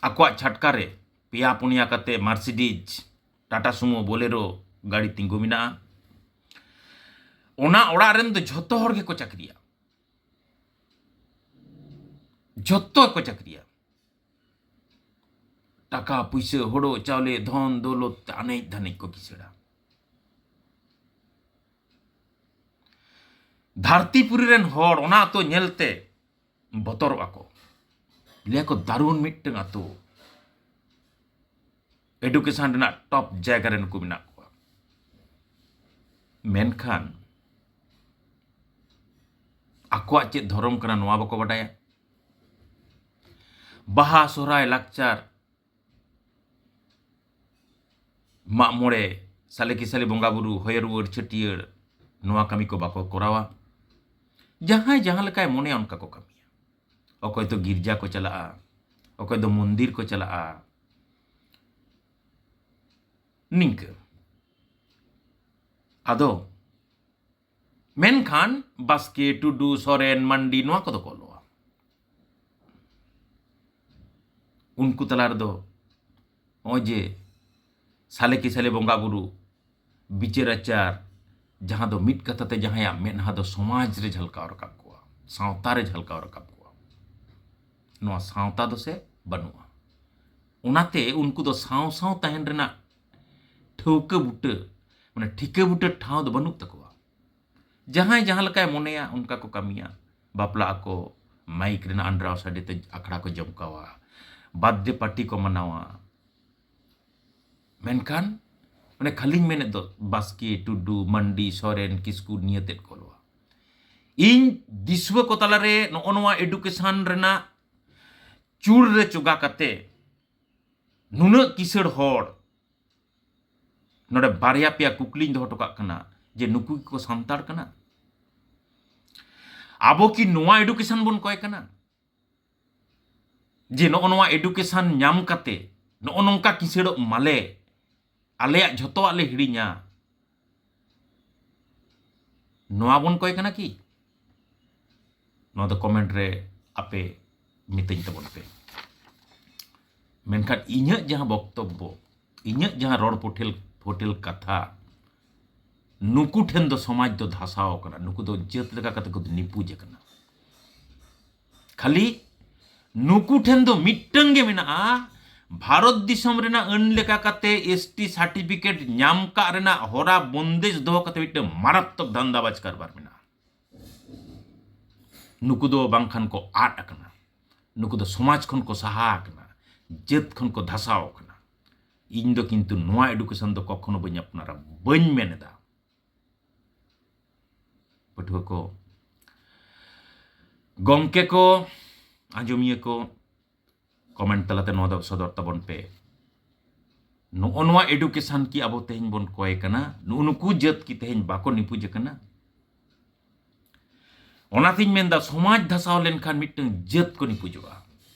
ᱟᱠᱚᱣᱟᱜ ᱪᱷᱟᱴᱠᱟ ᱨᱮ ᱯᱮᱭᱟ ᱯᱩᱱᱭᱟ ᱠᱟᱛᱮ Mercedes, Tata Sumo, Bolero ᱜᱟᱹᱰᱤ ᱛᱤᱸᱜᱩ ᱢᱮᱱᱟᱜᱼᱟ᱾ ᱚᱱᱟ ᱚᱲᱟᱜ ᱨᱮᱱ ᱫᱚ ᱡᱷᱚᱛᱚ ᱦᱚᱲ ᱜᱮᱠᱚ ᱪᱟᱹᱠᱨᱤᱭᱟ, ᱡᱷᱚᱛᱚ ᱜᱮᱠᱚ ᱪᱟᱹᱠᱨᱤᱭᱟ᱾ ᱴᱟᱠᱟ ᱯᱩᱭᱥᱟᱹ, ᱦᱳᱲᱳ ᱪᱟᱣᱞᱮ, ᱫᱷᱚᱱ ᱫᱚᱞᱚᱛ ᱛᱮ ᱟᱱᱮᱡ ᱫᱷᱟᱱᱮᱡ ᱠᱚ ᱠᱤᱥᱟᱹᱲᱟ᱾ ᱫᱷᱟᱹᱨᱛᱤᱯᱩᱨᱤ ᱨᱮᱱ ᱦᱚᱲ ᱚᱱᱟ ᱟᱛᱳ ᱧᱮᱞᱛᱮ ᱵᱚᱛᱚᱨᱚᱜᱼᱟ ᱠᱚ, ᱞᱟᱹᱭᱟ ᱠᱚ, "ᱫᱟᱨᱩᱱ ᱢᱤᱫᱴᱟᱝ ᱟᱛᱳ, education ᱨᱮᱱᱟᱜ top ᱡᱟᱭᱜᱟ ᱨᱮ ᱱᱩᱠᱩ ᱢᱮᱱᱟᱜ ᱠᱚᱣᱟ", ᱢᱮᱱᱠᱷᱟᱱ ᱟᱠᱚᱣᱟᱜ ᱪᱮᱫ ᱫᱷᱚᱨᱚᱢ ᱠᱟᱱᱟ ᱱᱚᱣᱟ ᱵᱟᱠᱚ ᱵᱟᱰᱟᱭᱟ᱾ ᱵᱟᱦᱟ, ᱥᱚᱦᱨᱟᱭ, ᱞᱟᱠᱪᱟᱨ, ᱢᱟᱜ ᱢᱚᱬᱮ, ᱥᱟᱞᱮ ᱠᱤ ᱥᱟᱞᱮ ᱵᱚᱸᱜᱟ ᱵᱩᱨᱩ, ᱦᱚᱭᱚ ᱨᱩᱣᱟᱹᱲ, ᱪᱷᱟᱹᱴᱭᱟᱹᱨ, ᱱᱚᱣᱟ ᱠᱟᱹᱢᱤ ᱠᱚ ᱵᱟᱠᱚ ᱠᱚᱨᱟᱣᱟ᱾ ᱡᱟᱦᱟᱸᱭ ᱡᱟᱦᱟᱸ ᱞᱮᱠᱟᱭ ᱢᱚᱱᱮᱭᱟ ᱚᱱᱠᱟ ᱠᱚ ᱠᱟᱹᱢᱤᱭᱟ᱾ ᱚᱠᱚᱭ ᱫᱚ ᱜᱤᱨᱡᱟ ᱠᱚ ᱪᱟᱞᱟᱜᱼᱟ, ᱚᱠᱚᱭ ᱫᱚ ᱢᱚᱱᱫᱤᱨ ᱠᱚ ᱪᱟᱞᱟᱜᱼᱟ, ᱱᱤᱝᱠᱟᱹ᱾ ᱟᱫᱚ ᱢᱮᱱᱠᱷᱟᱱ ᱵᱟᱥᱠᱮ, ᱴᱩᱰᱩ, ᱥᱚᱨᱮᱱ, ᱢᱟᱱᱰᱤ ᱱᱚᱣᱟ ᱠᱚᱫᱚ ᱠᱚ ᱚᱞᱚᱜᱼᱟ᱾ ᱩᱱᱠᱩ ᱛᱟᱞᱟ ᱨᱮᱫᱚ ᱱᱚᱜᱼᱚᱭ ᱡᱮ ᱥᱟᱞᱮ ᱠᱤ ᱥᱟᱞᱮ ᱵᱚᱸᱜᱟ ᱵᱩᱨᱩ, ᱵᱤᱪᱟᱹᱨ ᱟᱪᱟᱨ, ᱡᱟᱦᱟᱸ ᱫᱚ ᱢᱤᱫ ᱠᱟᱛᱷᱟ ᱛᱮ ᱡᱟᱦᱟᱸᱭᱟᱜ ᱢᱮᱫᱦᱟ ᱫᱚ ᱥᱚᱢᱟᱡᱽ ᱨᱮ ᱡᱷᱟᱞᱠᱟᱣ ᱨᱟᱠᱟᱵ ᱠᱚᱣᱟ, ᱥᱟᱶᱛᱟ ᱨᱮ ᱡᱷᱟᱞᱠᱟᱣ ᱨᱟᱠᱟᱵ ᱠᱚᱣᱟ, ᱱᱚᱣᱟ ᱥᱟᱶᱛᱟ ᱫᱚ ᱥᱮ ᱵᱟᱹᱱᱩᱜᱼᱟ᱾ ᱚᱱᱟᱛᱮ ᱩᱱᱠᱩ ᱫᱚ ᱥᱟᱶ ᱥᱟᱶ ᱛᱟᱦᱮᱱ ᱨᱮᱱᱟᱜ ᱴᱷᱟᱹᱣᱠᱟᱹ ᱵᱩᱴᱟᱹ, ᱢᱟᱱᱮ ᱴᱷᱤᱠᱟᱹ ᱵᱩᱴᱟᱹ ᱴᱷᱟᱶ ᱫᱚ ᱵᱟᱹᱱᱩᱜ ᱛᱟᱠᱚᱣᱟ᱾ ᱡᱟᱦᱟᱸᱭ ᱡᱟᱦᱟᱸ ᱞᱮᱠᱟᱭ ᱢᱚᱱᱮᱭᱟ ᱚᱱᱠᱟ ᱠᱚ ᱠᱟᱹᱢᱤᱭᱟ᱾ ᱵᱟᱯᱞᱟᱜ ᱟᱠᱚ, ᱢᱟᱭᱤᱠ ᱨᱮᱱᱟᱜ ᱟᱱᱰᱨᱟᱣ ᱥᱟᱰᱮ ᱛᱮ ᱟᱠᱷᱲᱟ ᱠᱚ ᱡᱚᱢᱠᱟᱣᱟ, ᱵᱟᱨᱛᱷᱰᱮ ᱯᱟᱨᱴᱤ ᱠᱚ ᱢᱟᱱᱟᱣᱟ᱾ ᱢᱮᱱᱠᱷᱟᱱ ᱚᱱᱮ ᱠᱷᱟᱹᱞᱤᱧ ᱢᱮᱱᱮᱫ ᱫᱚ, ᱵᱟᱥᱠᱮ, ᱴᱩᱰᱩ, ᱢᱟᱱᱰᱤ, ᱥᱚᱨᱮᱱ, ᱠᱤᱥᱠᱩ ᱱᱤᱭᱟᱹ ᱛᱮᱫ ᱠᱚ ᱚᱞᱚᱜᱼᱟ᱾ ᱤᱧ ᱫᱤᱥᱩᱣᱟᱹ ᱠᱚ ᱛᱟᱞᱟᱨᱮ ᱱᱚᱜᱼᱚ ᱱᱚᱣᱟ ᱮᱰᱩᱠᱮᱥᱚᱱ ᱨᱮᱱᱟᱜ ᱪᱩᱲ ᱨᱮ ᱪᱚᱜᱟ ᱠᱟᱛᱮ ᱱᱩᱱᱟᱹᱜ ᱠᱤᱥᱟᱹᱬ ᱦᱚᱲ ᱱᱚᱰᱮ ᱵᱟᱨᱭᱟ ᱯᱮᱭᱟ ᱠᱩᱠᱞᱤᱧ ᱫᱚᱦᱚ ᱦᱚᱴᱚ ᱠᱟᱜ ᱠᱟᱱᱟ ᱡᱮ ᱱᱩᱠᱩ ᱜᱮᱠᱚ ᱥᱟᱱᱛᱟᱲ ᱠᱟᱱᱟ? ᱟᱵᱚ ᱠᱤ ᱱᱚᱣᱟ ᱮᱰᱩᱠᱮᱥᱚᱱ ᱵᱚᱱ ᱠᱚᱭ ᱠᱟᱱᱟ ᱡᱮ ᱱᱚᱜᱼᱚ ᱱᱚᱣᱟ ᱮᱰᱩᱠᱮᱥᱚᱱ ᱧᱟᱢ ᱠᱟᱛᱮ ᱱᱚᱜᱼᱚ ᱱᱚᱝᱠᱟ ᱠᱤᱥᱟᱹᱲᱚᱜ ᱢᱟᱞᱮ, ᱟᱞᱮᱭᱟᱜ ᱡᱷᱚᱛᱚᱣᱟᱜ ᱞᱮ ᱦᱤᱲᱤᱧᱟ? ᱱᱚᱣᱟ ᱵᱚᱱ ᱠᱚᱭ ᱠᱟᱱᱟ ᱠᱤ? ᱱᱚᱣᱟ ᱫᱚ ᱠᱚᱢᱮᱱᱴ ᱨᱮ ᱟᱯᱮ ᱢᱤᱛᱟᱹᱧ ᱛᱟᱵᱚᱱ ᱯᱮ᱾ ᱢᱮᱱᱠᱷᱟᱱ ᱤᱧᱟᱹᱜ ᱡᱟᱦᱟᱸ ᱵᱚᱠᱛᱚᱵᱵᱚ, ᱤᱧᱟᱹᱜ ᱡᱟᱦᱟᱸ ᱨᱚᱲ ᱯᱚᱴᱮᱞ ᱯᱚᱴᱮᱞ ᱠᱟᱛᱷᱟ, ᱱᱩᱠᱩ ᱴᱷᱮᱱ ᱫᱚ ᱥᱚᱢᱟᱡᱽ ᱫᱚ ᱫᱷᱟᱥᱟᱣ ᱟᱠᱟᱱᱟ, ᱱᱩᱠᱩ ᱫᱚ ᱡᱟᱹᱛ ᱞᱮᱠᱟ ᱠᱟᱛᱮ ᱠᱚ ᱱᱤᱯᱩᱡ ᱟᱠᱟᱱᱟ᱾ ᱠᱷᱟᱹᱞᱤ ᱱᱩᱠᱩ ᱴᱷᱮᱱ ᱫᱚ ᱢᱤᱫᱴᱟᱝ ᱜᱮ ᱢᱮᱱᱟᱜᱼᱟ, ᱵᱷᱟᱨᱚᱛ ᱫᱤᱥᱚᱢ ᱨᱮᱱᱟᱜ ᱟᱹᱱ ᱞᱮᱠᱟ ᱠᱟᱛᱮ ᱮᱥ ᱴᱤ ᱥᱟᱨᱴᱤᱯᱷᱤᱠᱮᱴ ᱧᱟᱢ ᱠᱟᱜ ᱨᱮᱱᱟᱜ ᱦᱚᱨᱟ ᱵᱚᱱᱫᱮᱡ ᱫᱚᱦᱚ ᱠᱟᱛᱮ ᱢᱤᱫᱴᱟᱝ ᱢᱟᱨᱟᱛᱛᱚᱠ ᱫᱷᱟᱱᱫᱟᱵᱟᱡᱽ ᱠᱟᱨᱵᱟᱨ ᱢᱮᱱᱟᱜᱼᱟ᱾ ᱱᱩᱠᱩ ᱫᱚ ᱵᱟᱝᱠᱷᱟᱱ ᱠᱚ ᱟᱫ ᱟᱠᱟᱱᱟ, ᱱᱩᱠᱩ ᱫᱚ ᱥᱚᱢᱟᱡᱽ ᱠᱷᱚᱱ ᱠᱚ ᱥᱟᱦᱟ ᱟᱠᱟᱱᱟ, ᱡᱟᱹᱛ ᱠᱷᱚᱱ ᱠᱚ ᱫᱷᱟᱥᱟᱣ ᱟᱠᱟᱱᱟ᱾ ᱤᱧ ᱫᱚ ᱠᱤᱱᱛᱩ ᱱᱚᱣᱟ ᱮᱰᱩᱠᱮᱥᱚᱱ ᱫᱚ ᱠᱚᱠᱷᱚᱱᱳ ᱵᱟᱹᱧ ᱟᱯᱱᱟᱨᱟ, ᱵᱟᱹᱧ ᱢᱮᱱ ᱮᱫᱟ᱾ ᱯᱟᱹᱴᱷᱩᱣᱟᱹ ᱠᱚ, ᱜᱚᱢᱠᱮ ᱠᱚ, ᱟᱸᱡᱚᱢᱤᱭᱟᱹ ᱠᱚ, ᱠᱚᱢᱮᱱᱴ ᱛᱟᱞᱟᱛᱮ ᱱᱚᱣᱟ ᱫᱚ ᱥᱚᱫᱚᱨ ᱛᱟᱵᱚᱱ ᱯᱮ᱾ ᱱᱚᱜᱼᱚ ᱱᱚᱣᱟ ᱮᱰᱩᱠᱮᱥᱚᱱ ᱠᱤ ᱟᱵᱚ ᱛᱮᱦᱮᱧ ᱵᱚᱱ ᱠᱚᱭ ᱠᱟᱱᱟ? ᱱᱩᱜᱼᱩ ᱱᱩᱠᱩ ᱡᱟᱹᱛ ᱠᱤ ᱛᱮᱦᱮᱧ ᱵᱟᱠᱚ ᱱᱤᱯᱩᱡ ᱟᱠᱟᱱᱟ? ᱚᱱᱟᱛᱤᱧ ᱢᱮᱱᱫᱟ, ᱥᱚᱢᱟᱡᱽ ᱫᱷᱟᱥᱟᱣ ᱞᱮᱱᱠᱷᱟᱱ ᱢᱤᱫᱴᱟᱝ ᱡᱟᱹᱛ ᱠᱚ ᱱᱤᱯᱩᱡᱚᱜᱼᱟ᱾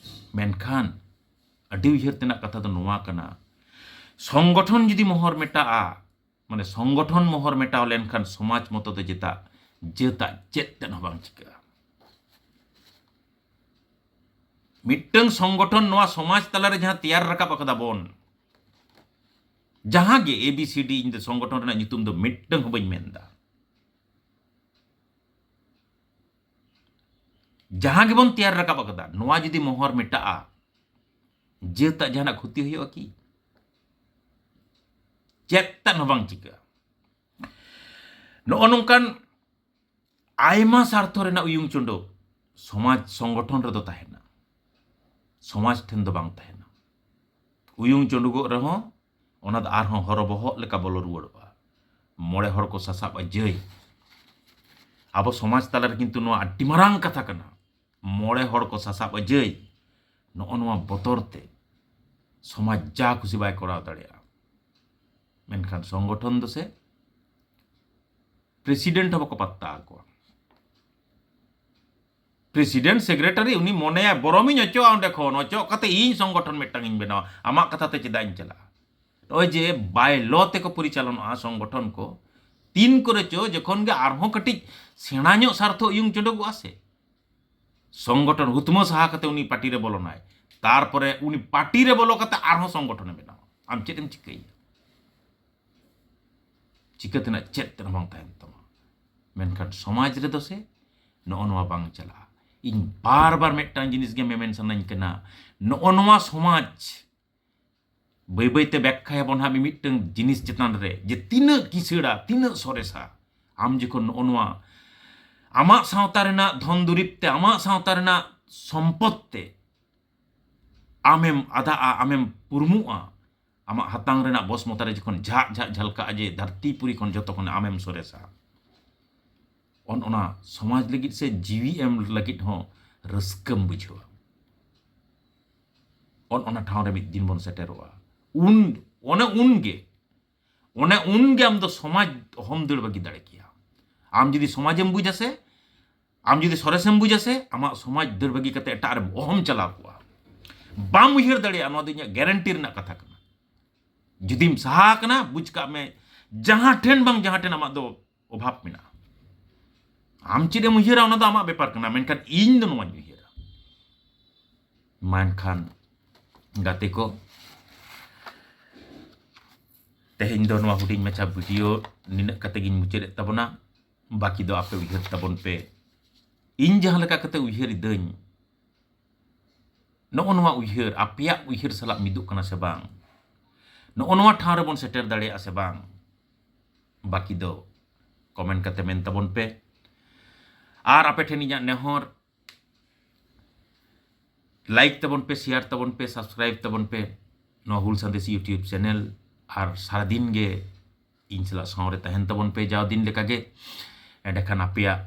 ᱢᱮᱱᱠᱷᱟᱱ ᱟᱹᱰᱤ ᱩᱭᱦᱟᱹᱨ ᱛᱮᱱᱟᱜ ᱠᱟᱛᱷᱟ ᱫᱚ ᱱᱚᱣᱟ ᱠᱟᱱᱟ, ᱥᱚᱝᱜᱚᱴᱷᱚᱱ ᱡᱩᱫᱤ ᱢᱚᱦᱚᱨ ᱢᱮᱴᱟᱜᱼᱟ, ᱢᱟᱱᱮ ᱥᱚᱝᱜᱚᱴᱷᱚᱱ ᱢᱚᱦᱚᱨ ᱢᱮᱴᱟᱣ ᱞᱮᱱᱠᱷᱟᱱ ᱥᱚᱢᱟᱡᱽ ᱢᱚᱛᱚ ᱫᱚ ᱪᱮᱫᱟᱜ ᱡᱟᱹᱛᱟᱜ ᱪᱮᱫ ᱛᱮᱫ ᱦᱚᱸ ᱵᱟᱝ ᱪᱤᱠᱟᱹᱜᱼᱟ᱾ ᱢᱤᱫᱴᱟᱝ ᱥᱚᱝᱜᱚᱴᱷᱚᱱ ᱱᱚᱣᱟ ᱥᱚᱢᱟᱡᱽ ᱛᱟᱞᱟᱨᱮ ᱡᱟᱦᱟᱸ ᱛᱮᱭᱟᱨ ᱨᱟᱠᱟᱵ ᱟᱠᱟᱫᱟ ᱵᱚᱱ, ᱡᱟᱦᱟᱸ ᱜᱮ ᱮ ᱵᱤ ᱥᱤ ᱰᱤ, ᱤᱧ ᱫᱚ ᱥᱚᱝᱜᱚᱴᱷᱚᱱ ᱨᱮᱱᱟᱜ ᱧᱩᱛᱩᱢ ᱫᱚ ᱢᱤᱫᱴᱟᱝ ᱦᱚᱸ ᱵᱟᱹᱧ ᱢᱮᱱᱫᱟ᱾ ᱡᱟᱦᱟᱸ ᱜᱮᱵᱚᱱ ᱛᱮᱭᱟᱨ ᱨᱟᱠᱟᱵ ᱟᱠᱟᱫᱟ, ᱱᱚᱣᱟ ᱡᱩᱫᱤ ᱢᱚᱦᱚᱨ ᱢᱮᱴᱟᱜᱼᱟ, ᱡᱟᱹᱛᱟᱜ ᱡᱟᱦᱟᱱᱟᱜ ᱠᱷᱚᱛᱤ ᱦᱩᱭᱩᱜᱼᱟ ᱠᱤ? ᱪᱮᱫ ᱛᱮᱫ ᱦᱚᱸ ᱵᱟᱝ ᱪᱤᱠᱟᱹᱜᱼᱟ᱾ ᱱᱚᱜᱼᱚ ᱱᱚᱝᱠᱟᱱ ᱟᱭᱢᱟ ᱥᱟᱨᱛᱷᱚ ᱨᱮᱱᱟᱜ ᱩᱭᱩᱝ ᱪᱩᱸᱰᱩᱜ ᱥᱚᱢᱟᱡᱽ ᱥᱚᱝᱜᱚᱴᱷᱚᱱ ᱨᱮᱫᱚ ᱛᱟᱦᱮᱱᱟ, ᱥᱚᱢᱟᱡᱽ ᱴᱷᱮᱱ ᱫᱚ ᱵᱟᱝ ᱛᱟᱦᱮᱱᱟ᱾ ᱩᱭᱩᱝ ᱪᱩᱸᱰᱩᱜᱚᱜ ᱨᱮᱦᱚᱸ ᱚᱱᱟ ᱫᱚ ᱟᱨᱦᱚᱸ ᱦᱚᱨᱚᱵᱚᱦᱚᱜ ᱞᱮᱠᱟ ᱵᱚᱞᱚ ᱨᱩᱣᱟᱹᱲᱚᱜᱼᱟ᱾ ᱢᱚᱬᱮ ᱦᱚᱲ ᱠᱚ ᱥᱟᱥᱟᱵ ᱟᱹᱡᱟᱹᱭ᱾ ᱟᱵᱚ ᱥᱚᱢᱟᱡᱽ ᱛᱟᱞᱟᱨᱮ ᱠᱤᱱᱛᱩ ᱱᱚᱣᱟ ᱟᱹᱰᱤ ᱢᱟᱨᱟᱝ ᱠᱟᱛᱷᱟ ᱠᱟᱱᱟ᱾ ᱢᱚᱬᱮ ᱦᱚᱲ ᱠᱚ ᱥᱟᱥᱟᱵ ᱟᱹᱡᱟᱹᱭ, ᱱᱚᱜᱼᱚ ᱱᱚᱣᱟ ᱵᱚᱛᱚᱨ ᱛᱮ ᱥᱚᱢᱟᱡᱽ ᱡᱟ ᱠᱷᱩᱥᱤ ᱵᱟᱭ ᱠᱚᱨᱟᱣ ᱫᱟᱲᱮᱭᱟᱜᱼᱟ᱾ ᱢᱮᱱᱠᱷᱟᱱ ᱥᱚᱝᱜᱚᱴᱷᱚᱱ ᱫᱚ ᱥᱮ ᱯᱨᱮᱥᱤᱰᱮᱱᱴ ᱦᱚᱸ ᱵᱟᱠᱚ ᱯᱟᱛᱛᱟ ᱟᱠᱚᱣᱟ᱾ ᱯᱨᱮᱥᱤᱰᱮᱱᱴ, ᱥᱮᱠᱨᱮᱴᱟᱨᱤ, ᱩᱱᱤ ᱢᱚᱱᱮᱭᱟ, "ᱵᱚᱨᱚᱢᱤᱧ ᱚᱪᱚᱜᱼᱟ ᱚᱸᱰᱮ ᱠᱷᱚᱱ, ᱚᱪᱚᱜ ᱠᱟᱛᱮ ᱤᱧ ᱥᱚᱝᱜᱚᱴᱷᱚᱱ ᱢᱤᱫᱴᱟᱝ ᱤᱧ ᱵᱮᱱᱟᱣᱟ, ᱟᱢᱟᱜ ᱠᱟᱛᱷᱟ ᱛᱮ ᱪᱮᱫᱟᱜ ᱤᱧ ᱪᱟᱞᱟᱜᱼᱟ?" ᱱᱚᱜᱼᱚᱭ ᱡᱮ ᱵᱟᱭ ᱞᱚ ᱛᱮᱠᱚ ᱯᱚᱨᱤᱪᱟᱞᱚᱱᱚᱜᱼᱟ ᱥᱚᱝᱜᱚᱴᱷᱚᱱ ᱠᱚ, ᱛᱤᱱ ᱠᱚᱨᱮ ᱪᱚ ᱡᱚᱠᱷᱚᱱ ᱜᱮ ᱟᱨᱦᱚᱸ ᱠᱟᱹᱴᱤᱡ ᱥᱮᱬᱟ ᱧᱚᱜ ᱥᱟᱨᱛᱷᱚ ᱩᱭᱩᱝ ᱪᱚᱰᱚᱜᱚᱜᱼᱟ ᱥᱮ, ᱥᱚᱝᱜᱚᱴᱷᱚᱱ ᱦᱩᱛᱢᱟᱹ ᱥᱟᱦᱟ ᱠᱟᱛᱮ ᱩᱱᱤ ᱯᱟᱨᱴᱤ ᱨᱮ ᱵᱚᱞᱚᱱᱟᱭ, ᱛᱟᱨᱯᱚᱨᱮ ᱩᱱᱤ ᱯᱟᱨᱴᱤ ᱨᱮ ᱵᱚᱞᱚ ᱠᱟᱛᱮ ᱟᱨᱦᱚᱸ ᱥᱚᱝᱜᱚᱴᱷᱚᱱᱮ ᱵᱮᱱᱟᱣᱟ᱾ ᱟᱢ ᱪᱮᱫ ᱮᱢ ᱪᱤᱠᱟᱹᱭᱟ? ᱪᱤᱠᱟᱹ ᱛᱮᱱᱟᱜ ᱪᱮᱫ ᱛᱮᱫ ᱦᱚᱸ ᱵᱟᱝ ᱛᱟᱦᱮᱱ ᱛᱟᱢᱟ᱾ ᱢᱮᱱᱠᱷᱟᱱ ᱥᱚᱢᱟᱡᱽ ᱨᱮᱫᱚ ᱥᱮ ᱱᱚᱜᱼᱚ ᱱᱚᱣᱟ ᱵᱟᱝ ᱪᱟᱞᱟᱜᱼᱟ᱾ ᱤᱧ ᱵᱟᱨ ᱵᱟᱨ ᱢᱤᱫᱴᱟᱝ ᱡᱤᱱᱤᱥ ᱜᱮ ᱢᱮᱢᱮᱱ ᱥᱟᱱᱟᱧ ᱠᱟᱱᱟ, ᱱᱚᱜᱼᱚ ᱱᱚᱣᱟ ᱥᱚᱢᱟᱡᱽ ᱵᱟᱹᱭ ᱵᱟᱹᱭ ᱛᱮ ᱵᱮᱠᱠᱷᱟᱭᱟᱵᱚᱱ ᱦᱟᱸᱜ ᱢᱤᱢᱤᱫᱴᱟᱝ ᱡᱤᱱᱤᱥ ᱪᱮᱛᱟᱱ ᱨᱮ, ᱡᱮ ᱛᱤᱱᱟᱹᱜ ᱠᱤᱥᱟᱹᱲᱟ, ᱛᱤᱱᱟᱹᱜ ᱥᱚᱨᱮᱥᱟ᱾ ᱟᱢ ᱡᱚᱠᱷᱚᱱ ᱱᱚᱜᱼᱚ ᱱᱚᱣᱟ ᱟᱢᱟᱜ ᱥᱟᱶᱛᱟ ᱨᱮᱱᱟᱜ ᱫᱷᱚᱱ ᱫᱩᱨᱤᱵᱽ ᱛᱮ, ᱟᱢᱟᱜ ᱥᱟᱶᱛᱟ ᱨᱮᱱᱟᱜ ᱥᱚᱢᱯᱚᱫ ᱛᱮ ᱟᱢᱮᱢ ᱟᱫᱟᱜᱼᱟ, ᱟᱢᱮᱢ ᱯᱩᱨᱢᱩᱜᱼᱟ, ᱟᱢᱟᱜ ᱦᱟᱛᱟᱝ ᱨᱮᱱᱟᱜ ᱵᱚᱥᱢᱚᱛᱟ ᱨᱮ ᱡᱚᱠᱷᱚᱱ ᱡᱷᱟᱜ ᱡᱷᱟᱜ ᱡᱷᱟᱞᱠᱟᱜᱼᱟ ᱡᱮ ᱫᱷᱟᱹᱨᱛᱤ ᱯᱩᱨᱤ ᱠᱷᱚᱱ ᱡᱚᱛᱚ ᱠᱷᱚᱱ ᱟᱢᱮᱢ ᱥᱚᱨᱮᱥᱟ, ᱚᱱ ᱚᱱᱟ ᱥᱚᱢᱟᱡᱽ ᱞᱟᱹᱜᱤᱫ ᱥᱮ ᱡᱤᱣᱤ ᱮᱢ ᱞᱟᱹᱜᱤᱫ ᱦᱚᱸ ᱨᱟᱹᱥᱠᱟᱹᱢ ᱵᱩᱡᱷᱟᱹᱣᱟ᱾ ᱚᱱ ᱚᱱᱟ ᱴᱷᱟᱶ ᱨᱮ ᱢᱤᱫ ᱫᱤᱱ ᱵᱚᱱ ᱥᱮᱴᱮᱨᱚᱜᱼᱟ᱾ ᱩᱱ, ᱚᱱᱮ ᱩᱱ ᱜᱮ, ᱚᱱᱮ ᱩᱱ ᱜᱮ ᱟᱢ ᱫᱚ ᱥᱚᱢᱟᱡᱽ ᱚᱦᱚᱢ ᱫᱟᱹᱲ ᱵᱟᱹᱜᱤ ᱫᱟᱲᱮ ᱠᱮᱭᱟ᱾ ᱟᱢ ᱡᱩᱫᱤ ᱥᱚᱢᱟᱡᱮᱢ ᱵᱩᱡᱟ ᱥᱮ, ᱟᱢ ᱡᱩᱫᱤ ᱥᱚᱨᱮᱥᱮᱢ ᱵᱩᱡᱟ ᱥᱮ, ᱟᱢᱟᱜ ᱥᱚᱢᱟᱡᱽ ᱫᱟᱹᱲ ᱵᱟᱹᱜᱤ ᱠᱟᱛᱮ ᱮᱴᱟᱜ ᱨᱮ ᱚᱦᱚᱢ ᱪᱟᱞᱟᱣ ᱠᱚᱜᱼᱟ᱾ ᱵᱟᱢ ᱩᱭᱦᱟᱹᱨ ᱫᱟᱲᱮᱭᱟᱜᱼᱟ, ᱱᱚᱣᱟ ᱫᱚ ᱤᱧᱟᱹᱜ ᱜᱮᱨᱮᱱᱴᱤ ᱨᱮᱱᱟᱜ ᱠᱟᱛᱷᱟ ᱠᱟᱱᱟ᱾ ᱡᱩᱫᱤᱢ ᱥᱟᱦᱟ ᱟᱠᱟᱱᱟ, ᱵᱩᱡᱽ ᱠᱟᱜ ᱢᱮ, ᱡᱟᱦᱟᱸ ᱴᱷᱮᱱ ᱵᱟᱝ ᱡᱟᱦᱟᱸ ᱴᱷᱮᱱ ᱟᱢᱟᱜ ᱫᱚ ᱚᱵᱷᱟᱵᱽ ᱢᱮᱱᱟᱜᱼᱟ᱾ ᱟᱢ ᱪᱮᱫ ᱮᱢ ᱩᱭᱦᱟᱹᱨᱟ, ᱚᱱᱟ ᱫᱚ ᱟᱢᱟᱜ ᱵᱮᱯᱟᱨ ᱠᱟᱱᱟ, ᱢᱮᱱᱠᱷᱟᱱ ᱤᱧ ᱫᱚ ᱱᱚᱣᱟᱧ ᱩᱭᱦᱟᱹᱨᱟ᱾ ᱢᱟ ᱮᱱᱠᱷᱟᱱ ᱜᱟᱛᱮ ᱠᱚ, ᱛᱮᱦᱮᱧ ᱫᱚ ᱱᱚᱣᱟ ᱦᱩᱰᱤᱧ ᱢᱟᱪᱷᱟ ᱵᱷᱤᱰᱤᱭᱳ ᱱᱤᱱᱟᱹᱜ ᱠᱟᱛᱮ ᱜᱤᱧ ᱢᱩᱪᱟᱹᱫᱮᱫ ᱛᱟᱵᱚᱱᱟ᱾ ᱵᱟᱹᱠᱤ ᱫᱚ ᱟᱯᱮ ᱩᱭᱦᱟᱹᱨ ᱛᱟᱵᱚᱱ ᱯᱮ᱾ ᱤᱧ ᱡᱟᱦᱟᱸ ᱞᱮᱠᱟ ᱠᱟᱛᱮ ᱩᱭᱦᱟᱹᱨ ᱤᱫᱟᱹᱧ, ᱱᱚᱜᱼᱚ ᱱᱚᱣᱟ ᱩᱭᱦᱟᱹᱨ ᱟᱯᱮᱭᱟᱜ ᱩᱭᱦᱟᱹᱨ ᱥᱟᱞᱟᱜ ᱢᱤᱫᱚᱜ ᱠᱟᱱᱟ ᱥᱮ ᱵᱟᱝ? ᱱᱚᱜᱼᱚ ᱱᱚᱣᱟ ᱴᱷᱟᱶ ᱨᱮᱵᱚᱱ ᱥᱮᱴᱮᱨ ᱫᱟᱲᱮᱭᱟᱜᱼᱟ ᱥᱮ ᱵᱟᱝ? ᱵᱟᱹᱠᱤ ᱫᱚ ᱠᱚᱢᱮᱱᱴ ᱠᱟᱛᱮ ᱢᱮᱱ ᱛᱟᱵᱚᱱ ᱯᱮ᱾ ᱟᱨ ᱟᱯᱮ ᱴᱷᱮᱱ ᱤᱧᱟᱹᱜ ᱱᱮᱦᱚᱨ, ᱞᱟᱭᱤᱠ ᱛᱟᱵᱚᱱ ᱯᱮ, ᱥᱮᱭᱟᱨ ᱛᱟᱵᱚᱱ ᱯᱮ, ᱥᱟᱵᱥᱠᱨᱟᱭᱤᱵ ᱛᱟᱵᱚᱱ ᱯᱮ ᱱᱚᱣᱟ ᱦᱩᱞ ᱥᱟᱸᱫᱮᱥ YouTube ᱪᱮᱱᱮᱞ᱾ ᱟᱨ ᱥᱟᱨᱟᱫᱤᱱ ᱜᱮ ᱤᱧ ᱥᱟᱞᱟᱜ ᱥᱟᱶᱨᱮ ᱛᱟᱦᱮᱱ ᱛᱟᱵᱚᱱ ᱯᱮ ᱡᱟᱣ ᱫᱤᱱ ᱞᱮᱠᱟᱜᱮ᱾ ᱮᱸᱰᱮᱠᱷᱟᱱ ᱟᱯᱮᱭᱟᱜ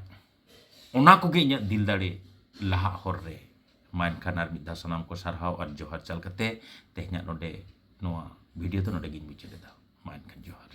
ᱚᱱᱟ ᱠᱚᱜᱮ ᱤᱧᱟᱹᱜ ᱫᱤᱞ ᱫᱟᱲᱮ ᱞᱟᱦᱟᱜ ᱦᱚᱨ ᱨᱮ᱾ ᱢᱟ ᱮᱱᱠᱷᱟᱱ ᱟᱨ ᱢᱤᱫ ᱫᱷᱟᱣ ᱥᱟᱱᱟᱢ ᱠᱚ ᱥᱟᱨᱦᱟᱣ ᱟᱨ ᱡᱚᱦᱟᱨ ᱪᱟᱞ ᱠᱟᱛᱮ ᱛᱮᱦᱮᱧᱟᱜ ᱱᱚᱰᱮ ᱱᱚᱣᱟ ᱵᱷᱤᱰᱤᱭᱳ ᱫᱚ ᱱᱚᱰᱮ ᱜᱤᱧ ᱢᱩᱪᱟᱹᱫ ᱮᱫᱟ᱾ ᱢᱟ ᱮᱱᱠᱷᱟᱱ ᱡᱚᱦᱟᱨ᱾